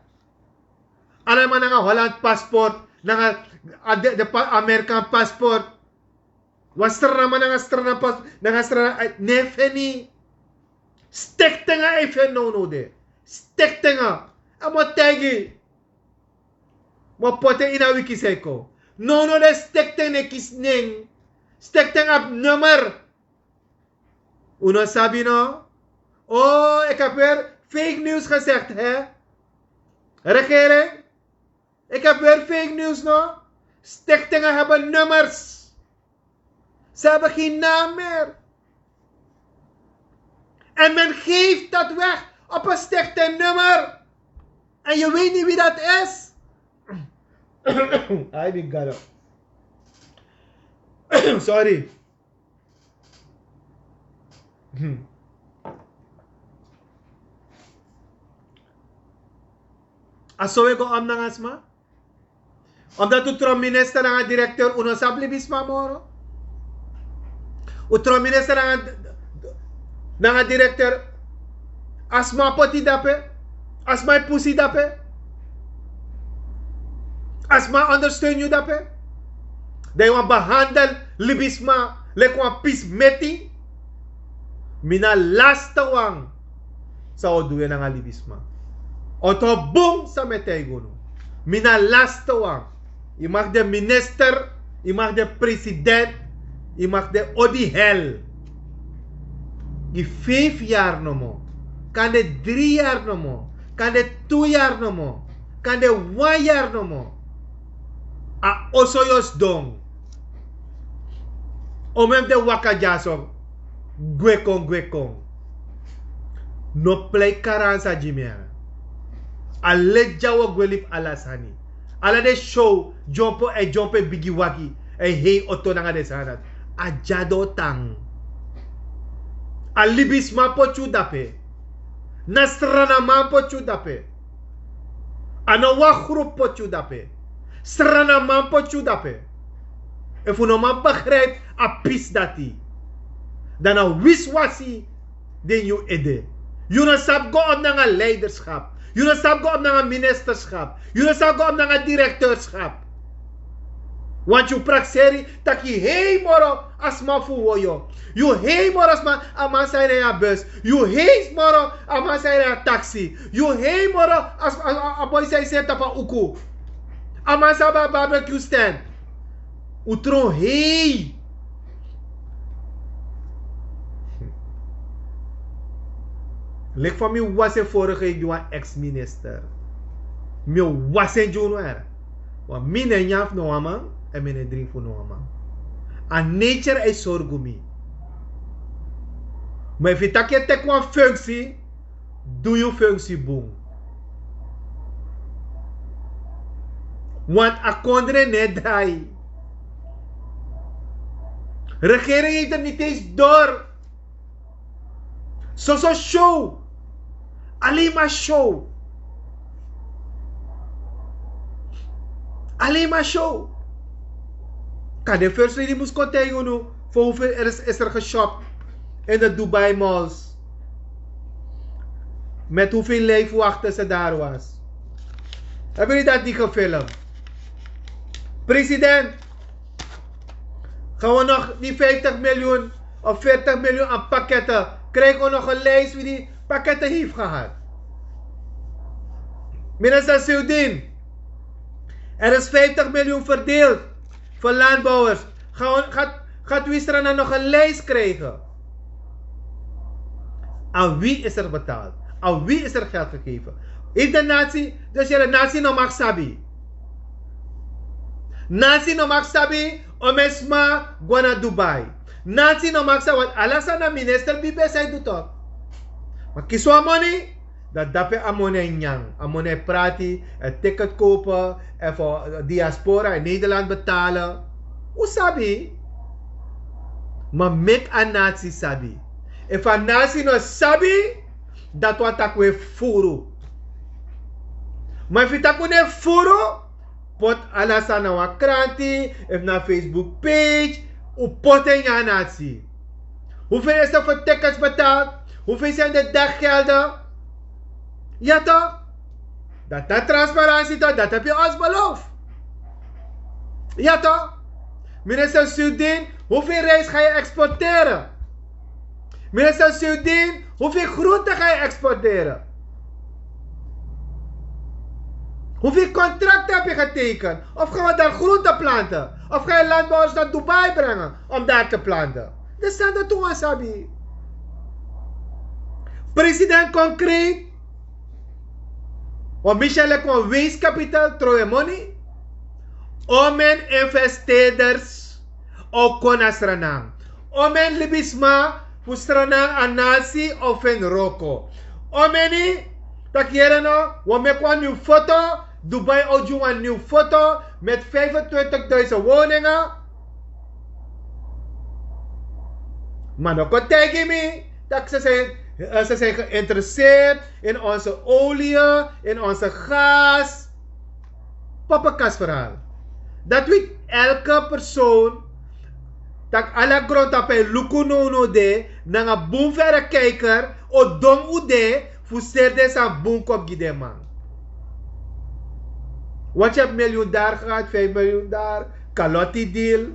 Ala den man nanga Holland passport, nanga a de, de pa, American passport. Wan Sranan man nanga Sranan passport, nanga Sranan, ai, no e feni. Stikting a e feni nownow de. Stikting a. A mi o taigi. Mi o poti en ini a wiki san e kon. Nownow de stikting no e kisi nen. Stikting abi nummer. Un no sabi no? Oh, ik heb weer fake news gezegd, hè? Regering, ik heb weer fake news, no? Stichtingen hebben nummers. Ze hebben geen naam meer. En men geeft dat weg op een stichtingnummer. En je weet niet wie dat is. Ai, big gado. Sorry. Hmm. A so we go om nanga sma. Omdat un tron minister nanga directeur, un no sabi libisma moro. Un tron minister nanga, nanga directeur, a sma poti dape, a sma e pusi dape, a sma ondersteun yu dape. Dan yu wani behandel libisma leki wan pisi meti. Mi na laste wan san o du yu nanga libisma. Oto bun san mi e taigi unu. Mi na laste wan. Yu mag de minister, yu mag de president, yu mag de odi hel. Gi feifi yari nomo. Kan de dri yari nomo. Kan de tu yari nomo. Kan de wan yari nomo. A oso yu o sidon. O men fu den waka dyaso. Gwe kon, gwe kon. No plei karansa gi mi. A leti dya wi o gwe libi ala sani. Ala den show, dyompo, e dyompo e bigi wagi, e hei oto nanga den sani dati. A dya den o tan. A libisma poti yu dape. Na Sranaman poti yu dape. A no wan grupu poti yu dape. Sranaman poti yu dape. Efu un no man begrijpi a pisi dati, dan na wisiwasi de ini yu ede. Yu no sabi go op nanga leiderschap. Yu no sabi go op nanga ministerschap. Yu no sabi go op nanga directeurschap. Want yu prakseri taki yu hei moro a sma fu woyo. Yu hei moro a sma, a man san e rei a bus. Yu hei moro a man san e rei a taxi. Yu hei moro a, a, a, a boi san e seri tapu a uku. A man san abi a barbecue stand. Un tron hei. Leki fa mi wasi en vorige week gi wan ex-minister. Mi o wasi en gi unu. Want mi no e nyan fu no wan man, èn mi no e dringi fu no wan man. A nature e sorgu mi. Ma efu yu taki yu e teki wan funksi, du yu funksi bun. Want a kondre no e drai. Regering heeft het niet eens door. Soso show. Alima show. Alima show. Kan de first lady mus kon tegen unu voor hoeveel er is, is er geshopt in de Dubai malls. Met hoeveel lijfwachten ze daar was. Hebben jullie dat niet gefilmd? President, gaan we nog die vijftig miljoen of veertig miljoen aan pakketten? Krijgen we nog een lijst wie die pakketten heeft gehad? Minister Sudin, er is vijftig miljoen verdeeld voor landbouwers. Gaat, gaat Wistrana nog een lijst krijgen? Aan wie is er betaald? Aan wie is er geld gegeven? Heeft de natie, dus de natie no mag sabi. Natie no mag sabi, omesma guana Dubai. Natie no mag sabi, want alles aan de minister bibesai doet toch. Maar kiswa money, dat dape a money nyan, a money prati, een ticket kopen en voor diaspora in Nederland betalen. U sabi, maar make a natie sabi. If a natie no sabi, dat wan tak we furu. Maar if you tak we ne furu, pot alles aan na wan kranti, if na Facebook page, u pot en ya natie. Hoeveel is er voor tickets betaald? Hoeveel zijn de daggelden? Ja toch? Dat dat transparantie toch, dat heb je ons beloofd. Ja toch? Minister Sudin, hoeveel rijst ga je exporteren? Minister Sudin, hoeveel groente ga je exporteren? Hoeveel contracten heb je getekend? Of gaan we daar groente planten? Of ga je landbouwers naar Dubai brengen om daar te planten? De sender toen was abi. President concreet. Wan michelle kon weeskapitaal trouwe money. Omen investeerders o kon na Sranan. Omen libisma fu Sranan a nasi o fen roko. Omeni taki yere no, wan meki wan nieuw foto. Dubai o gi wan nieuw foto met vijfentwintigduizend woningen. Maar no kon tegen mi dat ze zijn, eh, ze zijn geïnteresseerd in onze olie, in onze gas. Poppenkastverhaal. Dat weet elke persoon. Dat ala grond op een luku no no de, nanga boom verrekijker, o dom u de, fu serde san boom kop gi den man. Want je hebt miljoen daar gehad, vijf miljoen daar, Kalotti deal.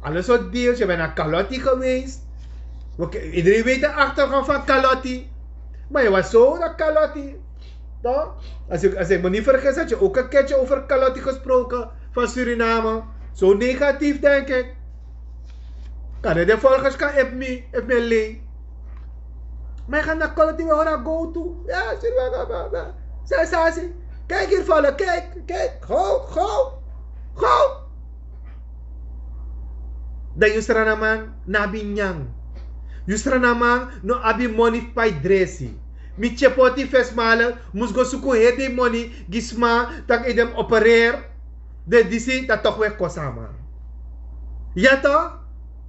Alle soort deals, je bent naar Kalotti geweest. Oké, iedereen weet de achtergrond van Kalotti. Maar je was zo naar Kalotti. Toch? Als ik, als ik me niet vergis, had je ook een keertje over Kalotti gesproken van Suriname. Zo negatief, denk ik. Kan het de volgers kan ip me, ip me lee. Maar je gaat naar Kolotti, we gaan naar go toe. Ja, Suriname. Sensatie. Kijk hier vallen, kijk, kijk. Go, go, go. Dan yu Sranan man no abi nyan. Yu Sranan man no abi moni fu pai dresi. Mi tye poti fesi male mus go suku heri den moni gi sma tak' ede mi opereer. Den disi dan toch we kosi a man. Ya toch?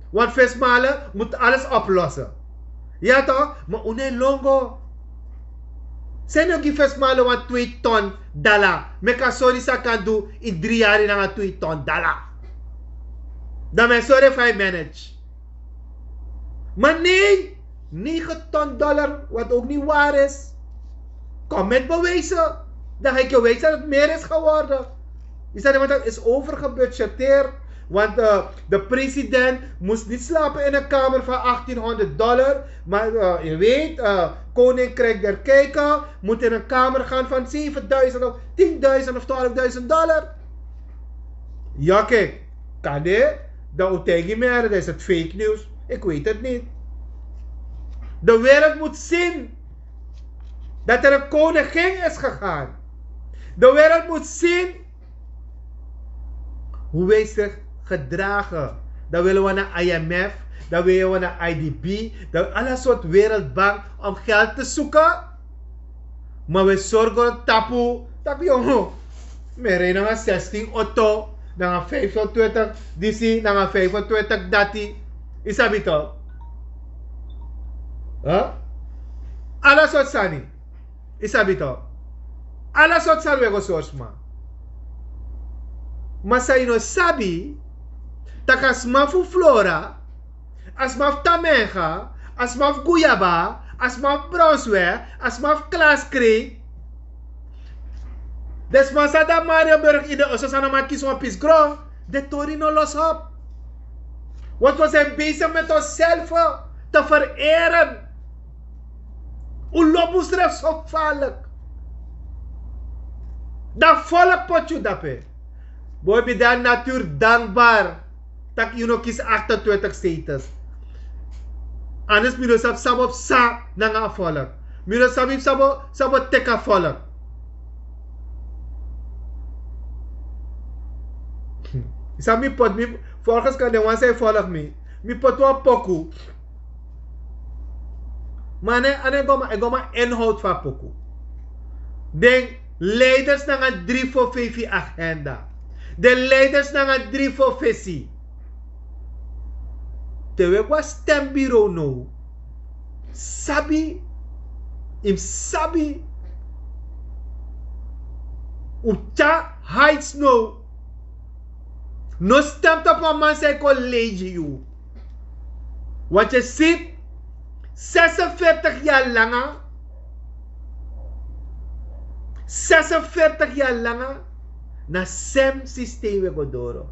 Want fesi male mus alles oplossen. Ya toch? Ma un no e longo. San no gi fesi male wan twee ton dala, meki a sori san a kan du ini dri yari nanga twee ton dala. Dan mi e sori fa yu manage. Maar nee, negen ton dollar, wat ook niet waar is. Kom met bewijzen. Dan ga ik je wijzen dat het meer is geworden. Is dat iemand dat is overgebudgeteerd? Want eh, de president moest niet slapen in een kamer van achttienhonderd dollar. Maar eh, je weet, eh, Koninkrijk der Kijken moet in een kamer gaan van zevenduizend of tienduizend of twaalfduizend dollar. Ja, kijk, kan dit? Dan u tegen mij, dan is het fake news. Ik weet het niet. De wereld moet zien dat er een koningin is gegaan. De wereld moet zien hoe wij zich gedragen. Dan willen we naar I M F, dan willen we naar I D B, dan alle soort wereldbank om geld te zoeken. Maar we zorgen tapu, tapu jongen. Mere nanga zestien auto, nanga vijfentwintig disi, nanga vijfentwintig dati. Isabito. Huh? Ala sortu sani. Yu sabi tok. Ala sortu sani we go sori sma. Ma san yu no sabi, tak' a sma fu flora, a sma fu tamenga, a sma fu guyaba, a sma fu bronswe, a sma fu klaskri, den sma san de na marioburg ini den oso san no man kisi wan pisi gron. Den tori no losi op. Want we zijn bezig met onszelf te vereren. Un lobi unsrefi so falik. Dan volk poti yu dape. Boi, mi de na natuur dankbaar tak' yu no kisi achtentwintig zetels. Anders mi no sabi san bo psa nanga a volk. Mi no sabi san bo teki a volk. San mi poti mi, volgens kan den wan san e volg mi, mi poti wan poku. Ma a no e, a no e go man, e go man inhoud fu a poku. Den leiders nanga dri fo feifi agenda. Den leiders nanga dri fo fesi. Te we go na stembureau now, sabi, yu mus sabi. Un tyari heights now. No stem tapu a man san e kon lei gi yu. Want yu si, zesenveertig yari langa, zesenveertig yari langa, na sem systeem we go doro.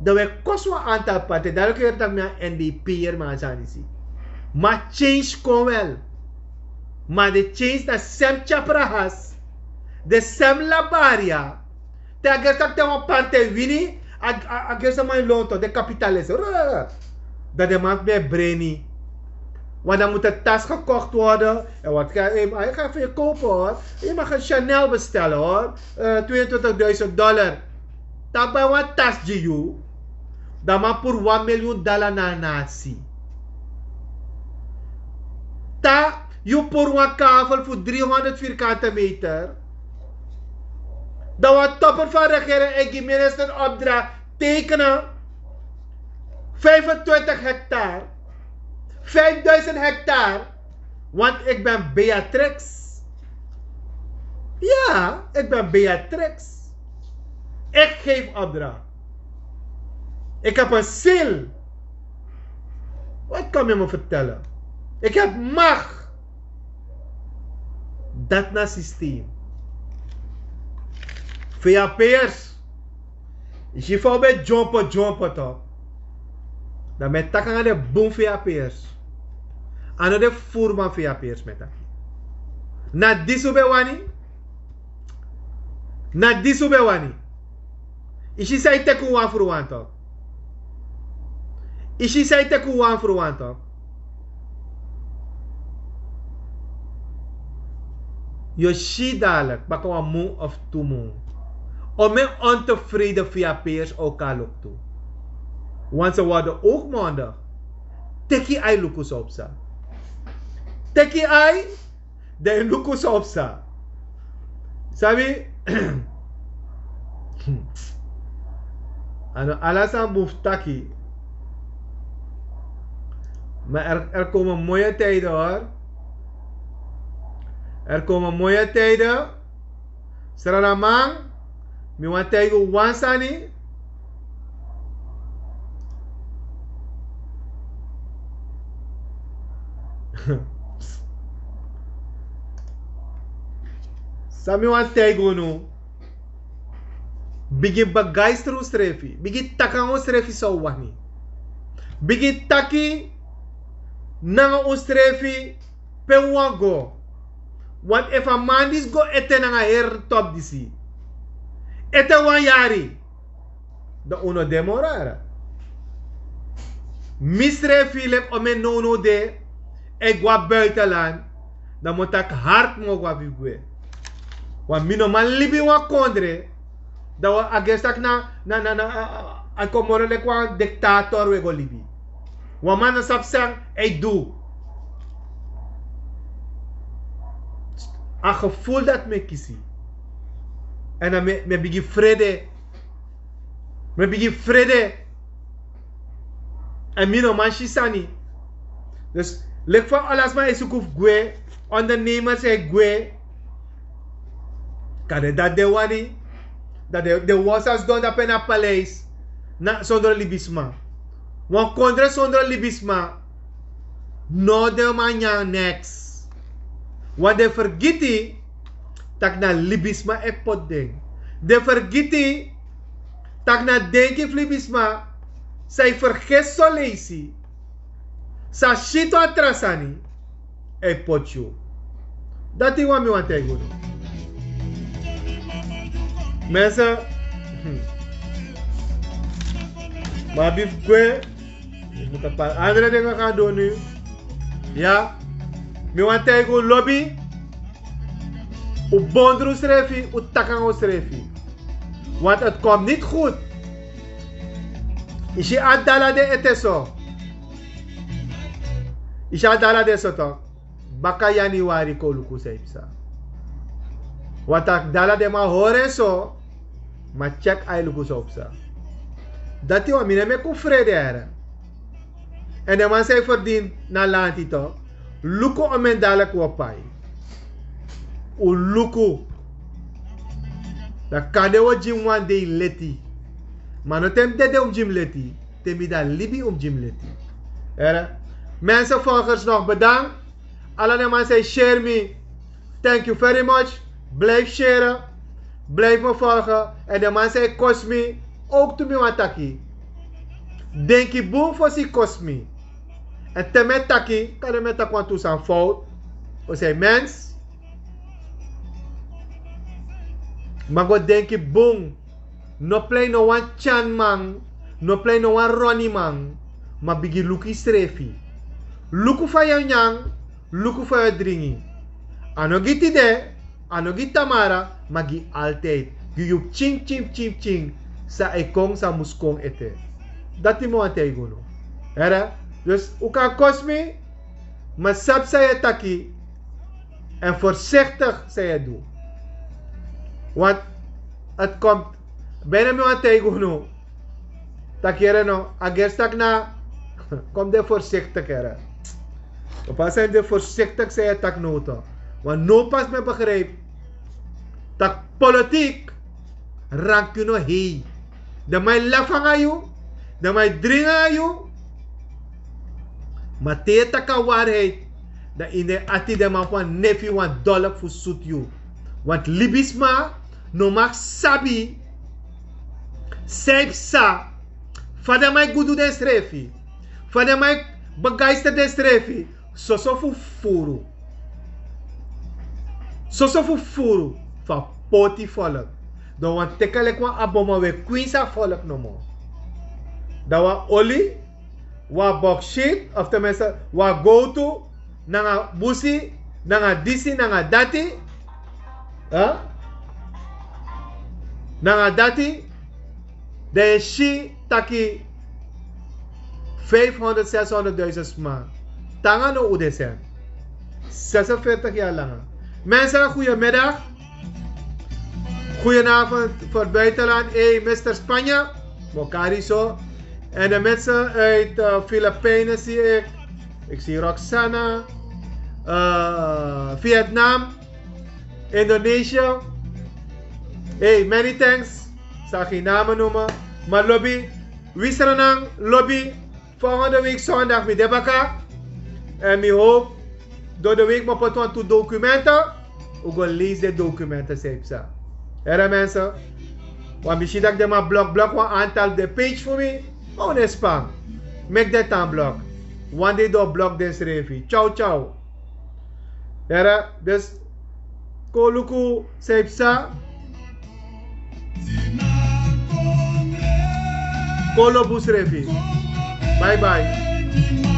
Dan we kosi wan antal parti, dan we keri tak' mi a N D P yer man sani si. Ma change kon wel. Ma de change na sem tyaprahas, de sem labaria. Te a gersi tak' te wan parti wini, a gersi man e lonto, de kapitalis. Dan de man fu ben breni. Want dan moet de tas gekocht worden. En wat ga je, je gaat verkopen hoor. Je mag een Chanel bestellen hoor. Tweeëntwintigduizend dollar. Dan bai wan tas gi yu. Dan man puru wan miljoen dollar na a nasi. Ta yu puru wan kavel fu driehonderd vierkante meter. Dan wan topper van regering e gi minister opdracht tekenen. Vijfentwintig hectare. Vijfduizend hectare. Want ik ben Beatrix. Ja, ik ben Beatrix. Ik geef opdracht. Ik heb een ziel. Wat kan men me vertellen? Ik heb macht. Dat na systeem. Via peers. Yu si fa un ben dyompo dyompo tok. Dan mi e taki nanga den bun fu yu a peers. A no den furuman fu yu a peers mi e taki. Na disi un ben wani. Na disi un ben wani. Yu si san yu teki un wan fu wan tok. Yu si san yu teki un wan fu wan tok. Yu o si dadilik baka wan mun of tu mun. Omen ontevreden fu yu a peers o kon na loktu. Want ze worden ook mondig. Teki ai luku san o psa. Teki ai. Dan yu luku san o psa. Sabi. A no ala sani bun fu taki. Maar er, er komen mooie tijden hoor. Er komen mooie tijden. Sranaman, mi wani taigi un wan sani. San mi wani taigi unu. Bigin begeistri unsrefi, bigin taki nanga unsrefi san un wani. Bigin taki nanga unsrefi pe un wani go. Want efu a man disi go ete nanga heri topu disi ete wan yari, dan un no de moro. Mi srefi leki omen nownow de e go na buitenland. Dan mi o taki harti mi o go abi gwe. Want mi no man libi ini wan kondre dan wi a gersi taki na na na na a kon moro leki wan diktator wi e go libi. Wan man no sabi san a e du. A gevoel dati mi e kisi. Èn dan mi e bigin frede. Mi e bigin frede. Èn mi no man si sani. Dus leki fa ala sma e suku fu gwe, ondernemers e gwe. Kande dati den wani, dati den wani sa sidon dape na paleis, na sondro libisma. Wan kondre sondro libisma no de man nyan neks. Wan den fergiti tak' na libisma e poti den. Den fergiti tak' na denki fu libisma, san yu fergesi soleisi, san siti wan tra sani, e poti yu. Dati wan mi wani taigi unu. Mensen, ma abi fu gwe, mi mutu a pari andre den go kan du nu. Ya, mi wani taigi un lobi. Un bondru srefi, un taki nanga un srefi. Want het komt niet goed. Yu si a dala de ete so. Yu si a dala de so tok. Baka januari kon luku san yu psa. Want a dala de man hori en so. Ma tyek a e luku san un psa. Dati wan mi no e meki un frede here. Èn den man san e ferdini na lanti tok, luku omen dalek un o pai. Un luku. Dan kande un o gi mi wan dei leti. Ma no te mi dede un mus gi mi leti. Te mi de na libi un mus gi mi leti. Here. Mensen, volgers, nog bedankt. Ala den man san e share mi. Thank you very much. Blijf share. Blijf mi volgen. Èn den man san e kosi mi, ook tu mi wani taki, denki bun fosi yu kosi mi. Èn te mi e taki, kande mi e taki wantu sani fout. Un sei mens. Ma go denki bun. No plei no wan tyanman. No plei no wan roniman. Ma bigin luku yusrefi. Luku fa yu e nyan. Luku fa yu e dringi. A no gi tide, a no gi tamara, ma gi altijdi. Gi yu pikin pikin pikin pikin, san e kon, san mus kon ete. Dati mi wani taigi unu. Here. Dus un kan kosi mi, ma sabi san yu e taki. Èn voorzichtig san yu e du. Want het komt, bijna mi wani taigi unu. Taki here no, a gersi taki na, kon de voorzichtig here. Op a sani de voorzichtig san yu e taki now tok. Want now pas mi e begrijp. Tak' politiek, ranki no hei. Den man e lafu nanga yu. Den man e dringi nanga yu. Ma te yu e taki a waarheid, dan ini den ati den man fu wan nefi wan dolk fu sutu yu. Want libisma no mag sabi san yu psa. Fa den man e gudu densrefi. Fa den man e begeister densrefi. Soso fu furu. Soso fu furu. Fu a poti volk. Dan wan teki en leki wan abomo, un e kwinsi a volk nomo. Dan wan oli, wan boksit, of tenminste wan gowtu, nanga busi, nanga disi, nanga dati. Nanga dati. Dan yu e si taki vijfhonderd, zeshonderdduizend sma. Te nanga now un de sen. Zesenveertig jaar langa. Mensen, goedemiddag. Goedenavond voor het buitenland. Hey, mister Spanje. Mokari so. En de mensen uit uh, Filipijnen zie ik. Ik zie Roxana. Uh, Vietnam. Indonesië. Hey, many thanks. Sa geen namen noemen. Maar lobby. Wisranang, lobby. Volgende week zondag mi de baka. En mi hoop door de week mi poti wantu documenten. Un go leisi den documenten san yu psa. Here mensen. Want mi si dati den man blok blok wan aantal den page fu mi. Ma un no e span. Meki den tan blok. Wan dei den o blok densrefi. Ciao ciao. Here, dus kon luku san yu psa. Kon lobi unsrefi. Bye bye.